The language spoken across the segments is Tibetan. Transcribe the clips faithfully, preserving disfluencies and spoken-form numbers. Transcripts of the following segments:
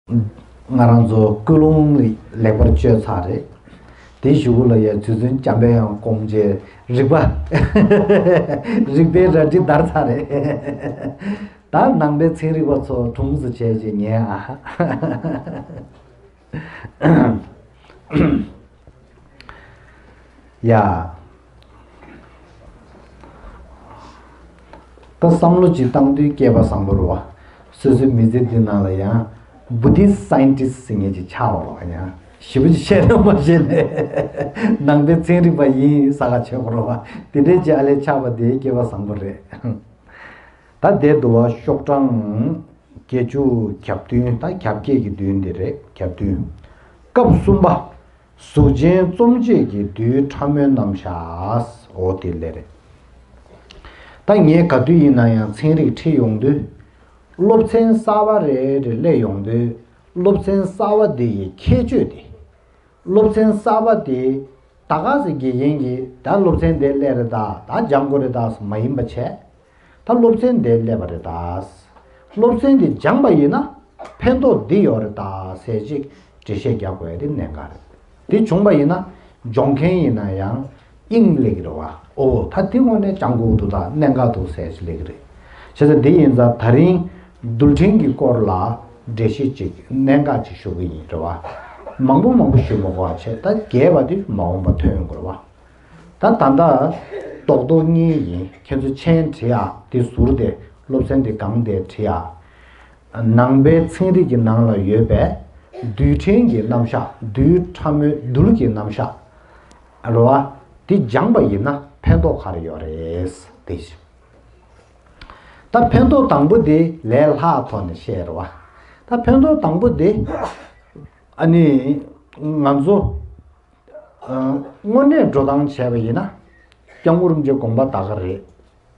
ང་རང་ཚོ་ཀུན་སློང་ལེགས་པར་བཅོས་ཚར་རེད། དེའི་གཞུག་གུ་ལ་ཡ་རྗེ་བཙུན་འཇམ་པའི་དབྱངས་སྒོམ་བྱས་རིག་པ། རིག་པའི་རལ་གྲི་བརྡར་ཚར་རེད། ད་ནང་པའི་ཚན་རིག་པ་ཚོ་དྲུང་དུ་བྱས་རྗེས་ཉན་ཨ། ཡ། ད་བསམ་བློ་ཅིག་བཏང་དུས་སྐལ་པ་བཟང་པོ་རེད་བ། སོ་སོའི་མི་ཚེ་འདི་ནང་ལ་ཡང་Buddhist scientist ཟེར་མཁན་ཅིག་ཆགས་པ་རེད་བ། ཡང་ཞིབ་པོ་ཅིག་བཤད་ན་མ་བཤད་ནས་ནང་པའི་ཚན་རིག་པ་ཡིན་ས་ག་བྱེད་དགོས་རེད་བ། དེ་འདྲའི་ཅིག་ཨ་ལས་ཆགས་པ་དེ་སྐལ་པ་བཟང་པོ་རེད། ད་དེ་འདུལ་བ་ཤོག་གྲངས་བརྒྱད་ཅུ་གྱ་བདུན། ད་གྱ་བརྒྱད་ཀྱི་བདུན་དེ་རེད། གྱ་བདུན། སྐབས་གསུམ་པ། གཟུགས་ཅན་རྩོམ་བྱེད་ཀྱི་རྡུལ་ཕྲ་མོའི་རྣམ་གཞག་འོ་དེ་ལས་རེད། ད་ངས་ག་དུས་ཡིན་ན་ཡང་ཚན་རིག་ཁྲིད་ཡོང་དུས། སློབ་ཚན་གསར་པ་རེ་རེ་སླེབས་ཡོང་དུས། སློབ་ཚན་གསར་པ་དེ་ཡི་ཁྱད་ཆོས་དེ། སློབ་ཚན་གསར་པ་དེ་ད་ག་ཟེ་དགེ་རྒན་གྱིས་ད་སློབ་ཚན་དེ་སླེབས་རེད་ད། ད་སྦྱང་དགོས་རེད་ད་ཟེར་མ་ཡིན་པ་བྱས། ད་སློབ་ཚན་དེ་སླེབས་པ་རེད་ད། སློབ་ཚན་དེ་སྦྱངས་པ་ཡིན་ན་ཕན་ཐོགས་འདི་ཡོད་རེད་ད་ཟེར་ཅིག་འགྲེལ་བཤད་རྒྱག་དགོས་ཡ་དེ་གནད་འགག་རེད། དེ་བྱུང་པ་ཡིན་ན་སྦྱོང་མཁན་ཡིན་ན་ཡང་དབྱིངས་སླེབས་ཀྱི་རེད་བ། ཨོ་ད་དེ་དངོས་གནས་སྦྱང་དགོས་འདུག་ད་གནད་འགག་འདུག་ཟེར་ཅིག་སླེབས་ཀྱི་རེད། བྱས་ཙང་དེ་ཡིན་ཙང་ད་རིང་རྡུལ་ཕྲན་གྱི་སྐོར་ལ་འགྲེལ་བཤད་ཅིག་གནད་འགག་ཅིག་ཞུ་གི་ཡིན་རེད་བ། མང་པོ་མང་པོ་ཞུ་མ་དགོས་པ་བྱས། ད་རྒྱས་པ་དེ་མ་འོངས་པ་ཐོན་ཡོང་གི་རེད་བ། ད་ད་ལྟ་རྡོག་རྡོག་གཉིས་ཡིན། ཁྱེད་ཚོ་མཆན་བྲིས་ཨ། དེ་ཟུར་དེ་སློབ་ཚན་དེ་སྒང་དེ་བྲིས་ཨ། ནང་པའི་ཚན་རིག་གི་ནང་ལ་ཡོད་པའི་རྡུལ་ཕྲན་གྱི་རྣམ་གཞག་རྡུལ་ཕྲ་མོའི་རྡུལ་གྱི་རྣམ་གཞག་རེད་བ། དེ་སྦྱངས་པ་ཡིན་ན་ཕན་ཐོགས་ག་རེ་ཡོད་རེད་དེ། ད་ཕན་ཐོགས་དང་པོ་དེ་ལས་སླ་ཐོག་ནས་བཤད་རེད་བ། ད་ཕན་ཐོགས་དང་པོ་དེ་ཨ་ནི་ང་ཚོ་ཨ་དངོས་གནས་འགྲོ་སྟངས་བྱས་པ་ཡིན་ན་སྐྱབས་མགོན་རིན་པོ་ཆེའི་དགོངས་པ་ད་ག་རེད།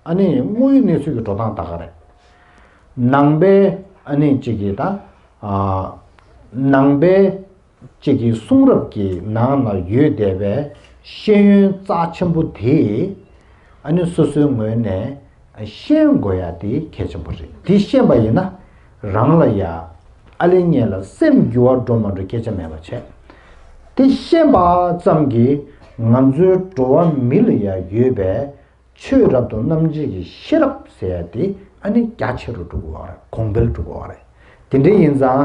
ཨ་ནི་དངོས་ཡོད་གནས་ཚུལ་གྱི་འགྲོ་སྟངས་ད་ག་རེད། ནང་པའི་ཨ་ནི་གཅིག་གིས་ད་ཨ་ནང་པའི་གཅིག་གི་གསུང་རབ་ཀྱི་ནང་ལ་ཡོད་བསྡད་པའི་ཤེས་ཡོན་རྩ་ཆེན་པོ་དེ་ཨ་ནི་སོ་སོའི་ངོས་ནས་ཤེས་དགོས་ཡ་དེ་གལ་ཆེན་པོ་རེད། དེ་ཤེས་པ་ཡིན་ན་རང་ལ་ཡ་ཨ་ལེ་ཉེ་ལ་སེམས་འགྱུར་བ་འགྲོ་མ་འགྲོ་སྐད་ཆ་མེད་པ་བྱས། དེ་ཤེས་པ་ཙམ་གྱིས་ང་ཚོའི་འགྲོ་བ་མི་ལ་ཡ་ཡོད་པའི་ཆོས་རབ་ཏུ་རྣམ་འབྱེད་ཀྱི་ཤེས་རབ་ཟེར་ཡ་དེ་ཨ་ནི་རྒྱ་ཆེ་རུ་འགྲོ་གི་ཡོད་རེད། གོང་འཕེལ་འགྲོ་གི་ཡོད་རེད། དེ་འདྲ་ཡིན་ཙང་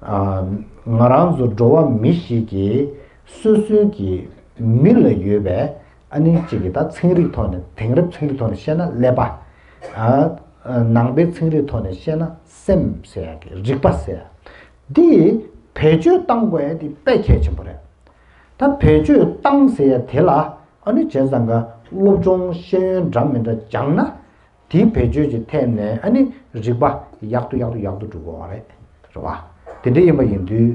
ཨ་ང་རང་ཚོ་འགྲོ་བ་མི་ཞིག་གིས་སོ་སོའི་གི་མི་ལ་ཡོད་པའི་ཨ་ནི་གཅིག་གི་ད་ཚན་རིག་ཐོག་ནས་དེང་རབས་ཚན་རིག་ཐོག་ནས་བཤད་ན་ཀླད་པ། ཨ་ནང་པའི་ཚན་རིག་ཐོག་ནས་བཤད་ན་སེམས་ཟེར་ཡ་གི་རིག་པ་ཟེར་ཡ་འདི་བེད་སྤྱོད་གཏང་དགོས་ཡ་འདི་དཔེ་གལ་ཆེན་པོ་རེད། ད་བེད་སྤྱོད་བཏང་ཟེར་ཡ་དེ་ལ་ཨ་ནི་བྱས་ཙང་ཀ་སློབ་སྦྱོང་ཤེས་ཡོན་འདྲ་མི་འདྲ་སྦྱངས་ན་དེའི་བེད་སྤྱོད་ཀྱི་ཐད་ནས་ཨ་ནི་རིག་པ་ཡག་ཏུ་ཡག་ཏུ་ཡག་ཏུ་འགྲོ་གི་ཡོད་རེད། རེད་བ། དེ་འདྲ་ཡིན་པ་ཡིན་དུས་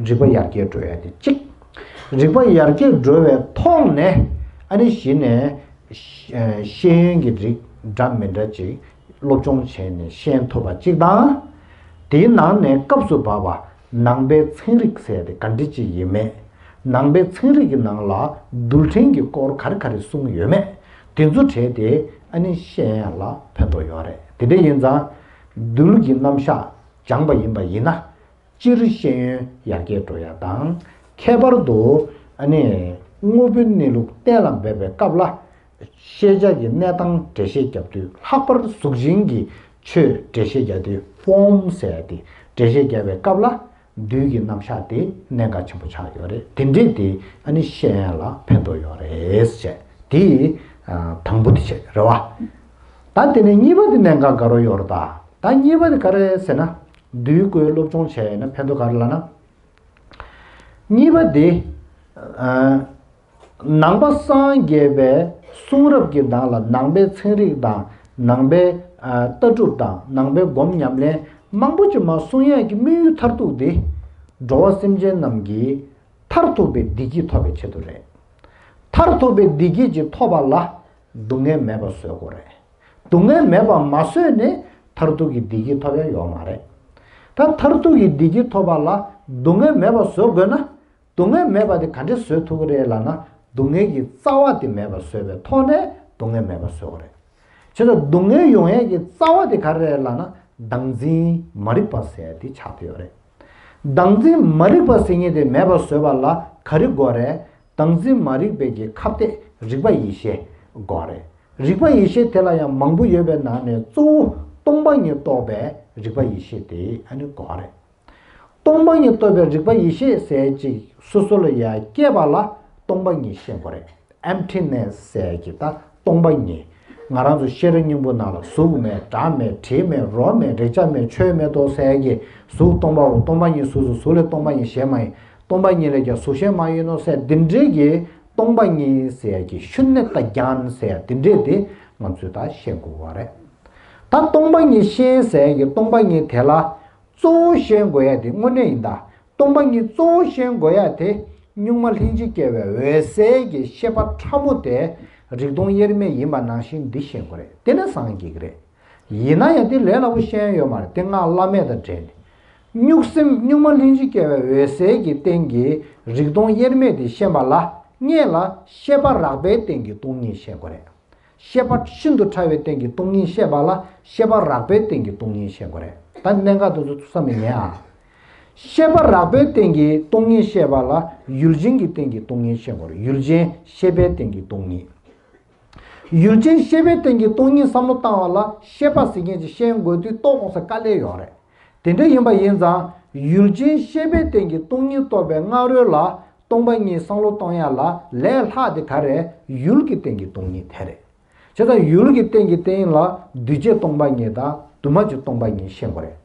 རིག་པ་ཡར་རྒྱས་འགྲོ་ཡ་དེ་གཅིག་རིག་པ་ཡར་རྒྱས་འགྲོ་བའི་ཐོག་ནས་ཨ་ནི་གཞི་ནས་ཤེས་ཡོན་གྱི་རིགས་འདྲ་མི་འདྲ་ཅིག་སློབ་སྦྱོང་བྱས་ནས་ཤེས་ཐུབ་པ་གཅིག་དང་། དེའི་ནང་ནས་སྐབས་སུ་བབ་པ་ནང་པའི་ཚན་རིག་ཟེར་དེ་ག་འདྲ་ཅིག་ཡིན་མེད། ནང་པའི་ཚན་རིག་གི་ནང་ལ་རྡུལ་ཕྲན་གྱི་སྐོར་ག་རེ་ག་རེ་གསུངས་ཡོད་མེད། དེ་ཚོ་བྲལ་ཏེ་ཨ་ནི་ཤེས་ཡ་ལ་ཕན་ཐོགས་ཡོད་རེད། དེ་འདྲ་ཡིན་ཙང་རྡུལ་གྱི་རྣམ་གཞག་སྦྱངས་པ་ཡིན་པ་ཡིན་ན། སྤྱིར་ཤེས་ཡོན་ཡར་རྒྱས་འགྲོ་ཡ་དང་། ཁྱད་པར་དུ་ཨ་ནི་དངོས་པོའི་གནས་ལུགས་གཏན་ལ་འབེབས་པའི་སྐབས་ལ། ཤེས་བྱ་གི་གནས་སྟངས་འགྲེལ་བཤད་རྒྱབ་དུས་ལྷག་པར་གཟུགས་ཅན་གྱི་ཆོས་འགྲེལ་བཤད་རྒྱབ་དུས་ཕོམ་ཟེར་ཡ་དེ་འགྲེལ་བཤད་རྒྱབ་པའི་སྐབས་ལ་རྡུལ་གྱི་རྣམ་གཞག་དེ་གནད་འགག་ཆེན་པོ་ཆགས་ཡོད་རེད། དེ་འདྲས་དེ་ཨ་ནི་ཤེས་ཡ་ལ་ཕན་ཐོགས་ཡོད་རེད་ཟེར། དེ་དང་པོ་དེ་བྱས་རེད་བ། ད་དེ་ནས་གཉིས་པ་དེ་གནད་འགག་ག་རེ་ཡོད་རེད་ད། ད་གཉིས་པ་དེ་ག་རེ་ཟེར་ན། རྡུལ་སྐོར་སློབ་སྦྱོང་བྱས་ཡོད་ན་ཕན་ཐོགས་ག་རེ་ལབ་ན། གཉིས་པ་དེ། ཨ། ནང་པ་སངས་རྒྱས་པའི་གསུང་རབ་ཀྱི་ནང་ལ་ནང་པའི་ཚན་རིག་དང་ནང་པའི་ཨ་ལྟ་གྲུབ་དང་ནང་པའི་སྒོམ་ཉམས་ལེན་མང་པོ་ཅིག་མར་གསུང་ཡས་ཀྱི་དམིགས་ཡུལ་མཐར་ཐུག་དེ། འགྲོ་བ་སེམས་ཅན་རྣམས་ཀྱིས་མཐར་ཐུག་པའི་བདེ་སྐྱིད་ཐོབ་པའི་ཆེད་དུ་རེད། མཐར་ཐུག་པའི་བདེ་སྐྱིད་ཅིག་ཐོབ་པ་ལ་སྡུག་བསྔལ་མེད་པ་བཟོ་དགོས་རེད། སྡུག་བསྔལ་མེད་པ་མ་བཟོས་ནས་མཐར་ཐུག་གི་བདེ་སྐྱིད་ཐོབ་ཡ་ཡོད་མ་རེད། ད་མཐར་ཐུག་གི་བདེ་སྐྱིད་ཐོབ་པ་ལ་སྡུག་བསྔལ་མེད་པ་བཟོ་དགོས་ན། སྡུག་བསྔལ་མེད་པ་དེ་ག་འདྲས་བཟོ་ཐུབ་ཀྱི་རེད་ལབ་ན། སྡུག་བསྔལ་གྱི་རྩ་བ་དེ་མེད་པ་བཟོས་པའི་ཐོག་ནས་སྡུག་བསྔལ་མེད་པ་བཟོ་དགོས་རེད། བྱས་ཙང་སྡུག་བསྔལ་ཡོང་ཡས་ཀྱི་རྩ་བ་དེ་ག་རེ་རེད་ལབ་ན། བདག་འཛིན་མ་རིག་པ་ཟེར་ཡ་དེ་ཆགས་བསྡད་ཡོད་རེད། བདག་འཛིན་མ་རིག་པ་ཟེར་མཁན་དེ་མེད་པར་བཟོས་པ་ལ་ག་རེ་དགོས་རེད། བདག་འཛིན་མ་རིག་པའི་གི་ཁ་གཏད་རིག་པ་ཡེ་ཤེས་དགོས་རེད། རིག་པ་ཡེ་ཤེས་དེ་ལ་ཡང་མང་པོ་ཡོད་པའི་ནང་ནས་གཙོ་བོ་སྟོང་པ་ཉིད་རྟོགས་པའི་རིག་པ་ཡེ་ཤེས་དེ་ཨ་ནི་དགོས་རེད། སྟོང་པ་ཉིད་རྟོགས་པའི་རིག་པ་ཡེ་ཤེས་ཟེར་ཅིག་སོ་སོ་ལ་ཡང་སྐྱེས་པ་ལ་སྟོང་པ་ཉིད་ཤེས་དགོས་རེད། Emptiness ཟེར་གྱི་ད་སྟོང་པ་ཉིད། ང་རང་ཚོ་ཤེས་རབ་སྙིང་པོ་ནང་ལ་གཟུགས་མེད། སྒྲ་མེད། དྲི་མེད། རོ་མེད། རེག་བྱ་མེད། ཆོས་མེད་དོ་ཟེར་གྱི་གཟུགས་སྟོང་པའོ། སྟོང་པ་ཉིད་གཟུགས་སོ། གཟུགས་ལས་སྟོང་པ་ཉིད་གཞན་མ་ཡིན། སྟོང་པ་ཉིད་ལས་ཀྱང་གཟུགས་གཞན་མ་ཡིན་ནོ་ཟེར་འདི་འདྲའི་གི་སྟོང་པ་ཉིད་ཟེར་གྱི་ཤུན་ནེ་ཏ་གྱན་ཟེར་འདི་འདྲའི་དེ་ང་ཚོས་ད་ཤེས་དགོས་པ་རེད། ད་སྟོང་པ་ཉིད་ཤེས་ཟེར་གྱི་སྟོང་པ་ཉིད་དེ་ལ་གཙོ་བོ་ཤེས་དགོས་ཡ་དེ་དངོས་གནས་ཡིན་ད། སྟོང་པ་ཉིད་གཙོ་བོ་ཤེས་དགོས་ཡ་དེ་གཉུག་མ་ལྷན་ཅིག་སྐྱེས་པའི་འོད་གསལ་གྱི་ཤེས་པ་ཕྲ་མོ་དེ་རིག་སྟོང་དབྱེར་མེད་ཡིན་པ་ནང་བཞིན་འདི་ཤེས་དགོས་རེད། དེ་ནས་སངས་རྒྱས་ཀྱི་རེད། ཡིན་ན་ཡང་དེ་ལས་སླ་པོ་ཤེས་ཡ་ཡོད་མ་རེད། དེ་སྔགས་བླ་མེད་དང་འབྲེལ་ནས། གཉུག་སེམས་གཉུག་མ་ལྷན་ཅིག་སྐྱེས་པའི་འོད་གསལ་གྱི་སྟེང་གི་རིག་སྟོང་དབྱེར་མེད་དེ་ཤེས་པ་ལ་སྔོན་ལ་ཤེས་པ་རགས་པའི་སྟེང་གི་སྟོང་ཉིད་ཤེས་དགོས་རེད། ཤེས་པ་ཤིན་ཏུ་ཕྲ་བའི་སྟེང་གི་སྟོང་ཉིད་ཤེས་པ་ལ་ཤེས་པ་རགས་པའི་སྟེང་གི་སྟོང་ཉིད་ཤེས་དགོས་རེད། ད་གནད་འགག་དེ་ཚོ་ཚུགས་ས་མི་ཉན་ཨ། ཤེས་པ་རགས་པའི་སྟེང་གི་སྟོང་ཉིད་ཤེས་པ་ལ་ཡུལ་ཅན་གྱི་སྟེང་གི་སྟོང་ཉིད་ཤེས་དགོས་རེད། ཡུལ་ཅན་ཤེས་པའི་སྟེང་གི་སྟོང་ཉིད། ཡུལ་ཅན་ཤེས་པའི་སྟེང་གི་སྟོང་ཉིད་བསམ་བློ་བཏང་བ་ལ་ཤེས་པ་ཟེར་མཁན་ཅིག་ཤེས་དགོས་དུས་རྟོགས་དགོས་ས་དཀའ་ལས་ཡོད་རེད། དེ་འདྲ་ཡིན་པ་ཡིན་ཙང་ཡུལ་ཅན་ཤེས་པའི་སྟེང་གི་སྟོང་ཉིད་རྟོགས་པའི་སྔ་རོལ་ལ་སྟོང་པ་ཉིད་བསམ་བློ་གཏོང་ཡ་ལ་ལས་སླ་དེ་ག་རེ། ཡུལ་གྱི་སྟེང་གི་སྟོང་ཉིད་དེ་རེད། བྱས་ཙང་ཡུལ་གྱི་སྟེང་གི་སྟེང་ལ་འདུས་བྱས་སྟོང་པ་ཉིད་དང་འདུས་མ་བྱས་སྟོང་པ་ཉིད་ཤེས་དགོས་རེད།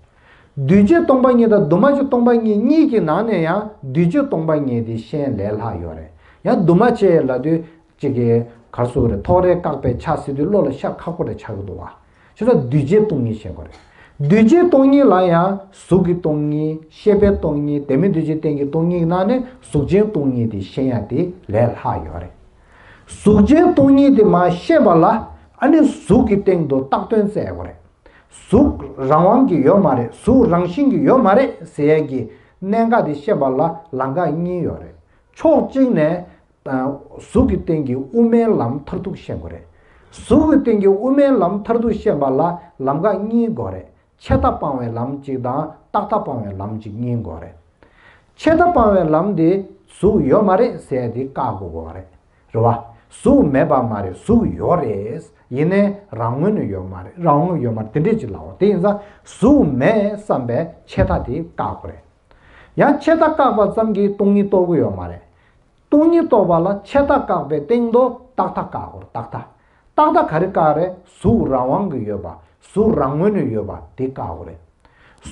འདུས་བྱས་སྟོང་པ་ཉིད་དང་འདུས་མ་བྱས་སྟོང་པ་ཉིད་གཉིས་ཀྱི་ནང་ནས་ཡང་འདུས་བྱས་སྟོང་པ་ཉིད་དེ་ཤེས་ལས་སླ་ཡོད་རེད། ཡང་འདུས་མ་བྱས་ལབ་དུས་གཅིག་གི་གར་སོ་རེ་ཐོག་རེ་བཀག་པའི་ཆ་སྲིད་དུས་བློ་ལ་ཤར་ཁག་པོ་རེ་ཆགས་ཀྱི་འདུག་བ། བྱས་ཙང་འདུས་བྱས་སྟོང་ཉིད་ཤེས་དགོས་རེད། འདུས་བྱས་སྟོང་ཉིད་ལ་ཡང་གཟུགས་ཀྱི་སྟོང་ཉིད། ཤེས་པའི་སྟོང་ཉིད། དེ་མིན་འདུས་བྱས་སྟེང་གི་སྟོང་ཉིད་ནང་ནས་གཟུགས་ཅན་སྟོང་ཉིད་དེ་ཤེས་ཡ་དེ་ལས་སླ་ཡོད་རེད། གཟུགས་ཅན་སྟོང་ཉིད་དེ་མར་ཤེས་པ་ལ་ཨ་ནི་གཟུགས་ཀྱི་སྟེང་དུ་བཏགས་དོན་བཙལ་དགོས་རེད། གཟུགས་རང་དབང་གི་ཡོད་མ་རེད། གཟུགས་རང་བཞིན་གྱི་ཡོད་མ་རེད་ཟེར་ཡ་གི་གནད་འགག་དེ་ཤེས་པ་ལ་ལམ་ཁ་གཉིས་ཡོད་རེད། ཕྱོགས་གཅིག་ནས། གཟུགས་ཀྱི་སྟེང་གི་དབུ་མའི་ལམ་མཐར་ཐུག་ཤེས་དགོས་རེད། གཟུགས་ཀྱི་སྟེང་གི་དབུ་མའི་ལམ་མཐར་ཐུག་ཤེས་པ་ལ་ལམ་ཁ་གཉིས་དགོས་རེད། ཆད་མཐའ་སྤང་བའི་ལམ་གཅིག་དང་རྟག་མཐའ་སྤང་བའི་ལམ་གཅིག་གཉིས་དགོས་རེད། ཆད་མཐའ་སྤང་བའི་ལམ་དེ་གཟུགས་ཡོད་མ་རེད་ཟེར་ཡ་དེ་བཀག་དགོས་དགོས་རེད། རེད་བ། གཟུགས་མེད་པ་མ་རེད། གཟུགས་ཡོད་རེད། ཡིན་ནའི་རང་ངོས་ནས་ཡོད་མ་རེད། རང་དབང་ཡོད་མ་རེད། དེ་འདྲས་ཅིག་ལབ་པ་དེ་ཡིན་ཙང་གཟུགས་མེད་བསམ་པའི་ཆད་མཐའ་དེ་བཀག་དགོས་རེད། ཡང་ཆད་མཐའ་བཀག་པ་ཙམ་གྱིས་སྟོང་ཉིད་རྟོགས་ཀྱི་ཡོད་མ་རེད། སྟོང་ཉིད་རྟོགས་པ་ལ་ཆད་མཐའ་བཀག་པའི་སྟེང་དུ་རྟག་མཐའ་བཀག་དགོས་རེད། རྟག་མཐའ། རྟག་མཐའ་ག་རེ་བཀག་རེད། གཟུགས་རང་དབང་གིས་ཡོད་པ། གཟུགས་རང་ངོས་ནས་ཡོད་པ་དེ་བཀག་དགོས་རེད།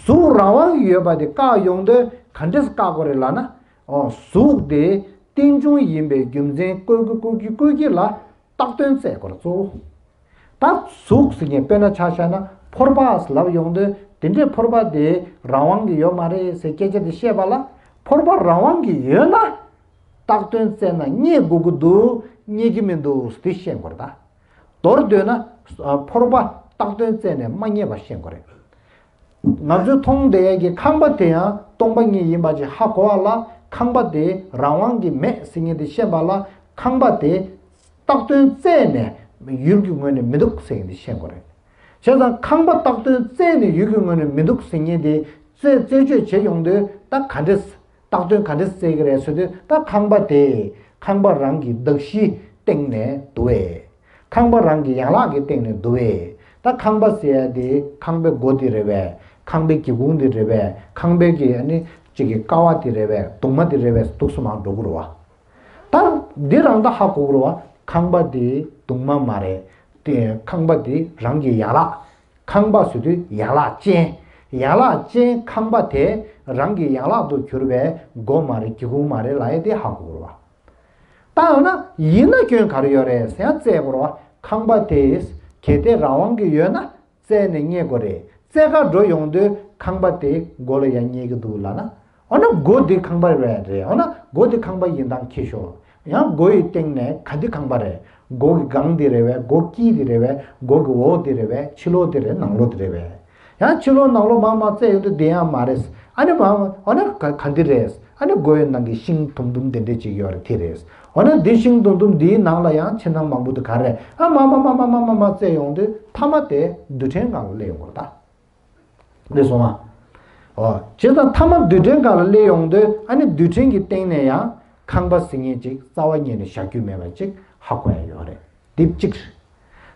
གཟུགས་རང་དབང་གིས་ཡོད་པ་དེ་བཀག་ཡོང་དུས་ག་འདྲས་བཀག་དགོས་རེད་ལབ་ན། ཨོ། གཟུགས་དེ་རྟེན་འབྱུང་ཡིན་པའི་རྒྱུ་མཚན་བཀོད་ཀྱི་བཀོད་ཀྱི་བཀོད་ཀྱི་ལ་བཏགས་དོན་བཙལ་དགོས་རེད། གཙོ་བོ། ད་གཟུགས་ཟེར་མཁན་དཔེར་ན་ཆ་བཞག་ན་ཕོར་པ་ལབ་ཡོང་དུས་དེ་འདྲའི་ཕོར་པ་དེ་རང་དབང་གིས་ཡོད་མ་རེད་ཟེར་སྐད་ཆ་དེ་བཤད་པ་ལ་ཕོར་པ་རང་དབང་གིས་ཡོད་ན། བཏགས་དོན་བཙལ་ན་རྙེད་དགོས་ཀྱི་འདུག་རྙེད་ཀྱི་མི་འདུག་དེ་ཤེས་དགོས་རེད་ད། མདོར་བསྡུས་ན། ཕོར་པ་བཏགས་དོན་བཙལ་ནས་མ་རྙེད་པ་ཤེས་དགོས་རེད། ང་ཚོས་མཐོང་བསྡད་ཡས་ཀྱི་ཁང་པ་དེ་ཡང་སྟོང་པ་ཉིད་ཡིན་པ་ཅིག་ཧ་གོ་བ་ལ་ཁང་པ་དེ་རང་དབང་གིས་མེད་ཟེར་མཁན་དེ་ཤེས་པ་ལ་ཁང་པ་དེ་བཏགས་དོན་བཙལ་ནས་ཡུལ་གྱི་ངོས་ནས་མི་འདུག་ཟེར་མཁན་དེ་ཤེས་དགོས་རེད། བྱས་ཙང་ཁང་པ་བཏགས་དོན་བཙལ་ནས་ཡུལ་གྱི་ངོས་ནས་མི་འདུག་ཟེར་མཁན་དེ་རྩད་རྩད་གཅོད་བྱེད་ཡོང་དུས་ད་ག་འདྲས། བཏགས་དོན་ག་འདྲས་བཙལ་གྱི་རེད་ཟེར་དུས་ད་ཁང་པ་དེ་ཁང་པ་རང་གི་གདགས་གཞིའི་སྟེང་ནས་འདུག་བས། ཁང་པ་རང་གི་ཡན་ལག་གི་སྟེང་ནས་འདུག་བས། ད་ཁང་པ་ཟེར་ཡ་དེ་ཁང་པའི་སྒོ་དེ་རེད་བས། ཁང་པའི་སྒེའུ་ཁུང་དེ་རེད་བས། ཁང་པའི་གི་ཨ་ནི་གཅིག་གི་ཀ་བ་དེ་རེད་བས། གདུང་མ་དེ་རེད་བས། འདུག་སེ་མར་འགྲོ་གི་རེད་བ། ད་འདི་རང་ད་ཧ་གོ་གི་རེད་བ། ཁང་པ་དེ་གདུང་མ་མ་རེད། དེ་ཁང་པ་དེ་རང་གི་ཡན་ལག་ཁང་པ་ཟེར་དུས་ཡན་ལག་ཅན། ཡན་ལག་ཅན་ཁང་པ་དེ་རང་གི་ཡན་ལག་ཏུ་གྱུར་པའི་སྒོ་མ་རེད། སྒེའུ་ཁུང་མ་རེད་ལབ་ཡས་དེ་ཧ་གོ་དགོས་རེད་བ། ད་འོ་ན་ཡིན་ན་སྐྱོན་ག་རེ་ཡོད་རེད་ཟེར་ཡང་བཙལ་དགོས་རེད་བ། ཁང་པ་དེ་གལ་ཏེ་རང་དབང་གིས་ཡོད་ན་བཙལ་ནས་རྙེད་དགོས་རེད། བཙལ་ག་འགྲོ་ཡོང་དུས་ཁང་པ་དེ་སྒོ་ལ་ཡང་རྙེད་ཀྱི་འདུག་ལབ་ན། འོ་ན་སྒོ་འདི་ཁང་པ་རེད་རེད། འོ་ན་སྒོ་འདི་ཁང་པ་ཡིན་སྟངས་ཁྱེར་ཤོག་ཡང་སྒོ་ཡི་སྟེང་ནས་ག་འདི་ཁང་པ་རེད། སྒོ་གི་སྒང་འདི་རེད་བས། སྒོ་དཀྱིལ་འདི་རེད་བས། སྒོ་གི་འོག་འདི་རེད་བས། ཕྱི་ལོགས་འདི་རེད། ནང་ལོགས་འདི་རེད་བས། ཡང་ཕྱི་ལོགས་ནང་ལོགས་མར་མར་བཙལ་ཡོང་དུས་འདི་ཡང་མ་རེད། ཨ་ནི་མར་འོ་ན་ག་ག་འདི་རེད། ཨ་ནི་སྒོ་ཡི་ནང་གི་ཤིང་དུམ་དུམ་འདི་འདྲས་ཅིག་ཡོད་རེད། དེ་རེད། འོ་ན་འདི་ཤིང་དུམ་དུམ་འདིའི་ནང་ལ་ཡང་ཕྱི་ནང་མང་པོ་འདུག་ག་རེད། ཨ་མར་མར་མར་མར་བཙལ་ཡོང་དུས་མཐའ་མ་དེ་རྡུལ་ཕྲན་སྒང་ལ་སླེབས་ཡོང་གི་རེད་ད། འདི་སོང་ང་ ཨོ། བྱས་ཙང་ཐ་མ་རྡུལ་ཕྲན་སྒང་ལ་སླེབས་ཡོང་དུས་ཨ་ནི་རྡུལ་ཕྲན་གྱི་སྟེང་ནས་ཡང་ཁང་པ་ཟེར་མཁན་ཅིག་རྩ་བ་ཉིད་ནས་བཞག་རྒྱུ་མེད་པ་ཅིག་ཧ་གོ་ཡ་ཡོད་རེད། དེབ་གཅིག་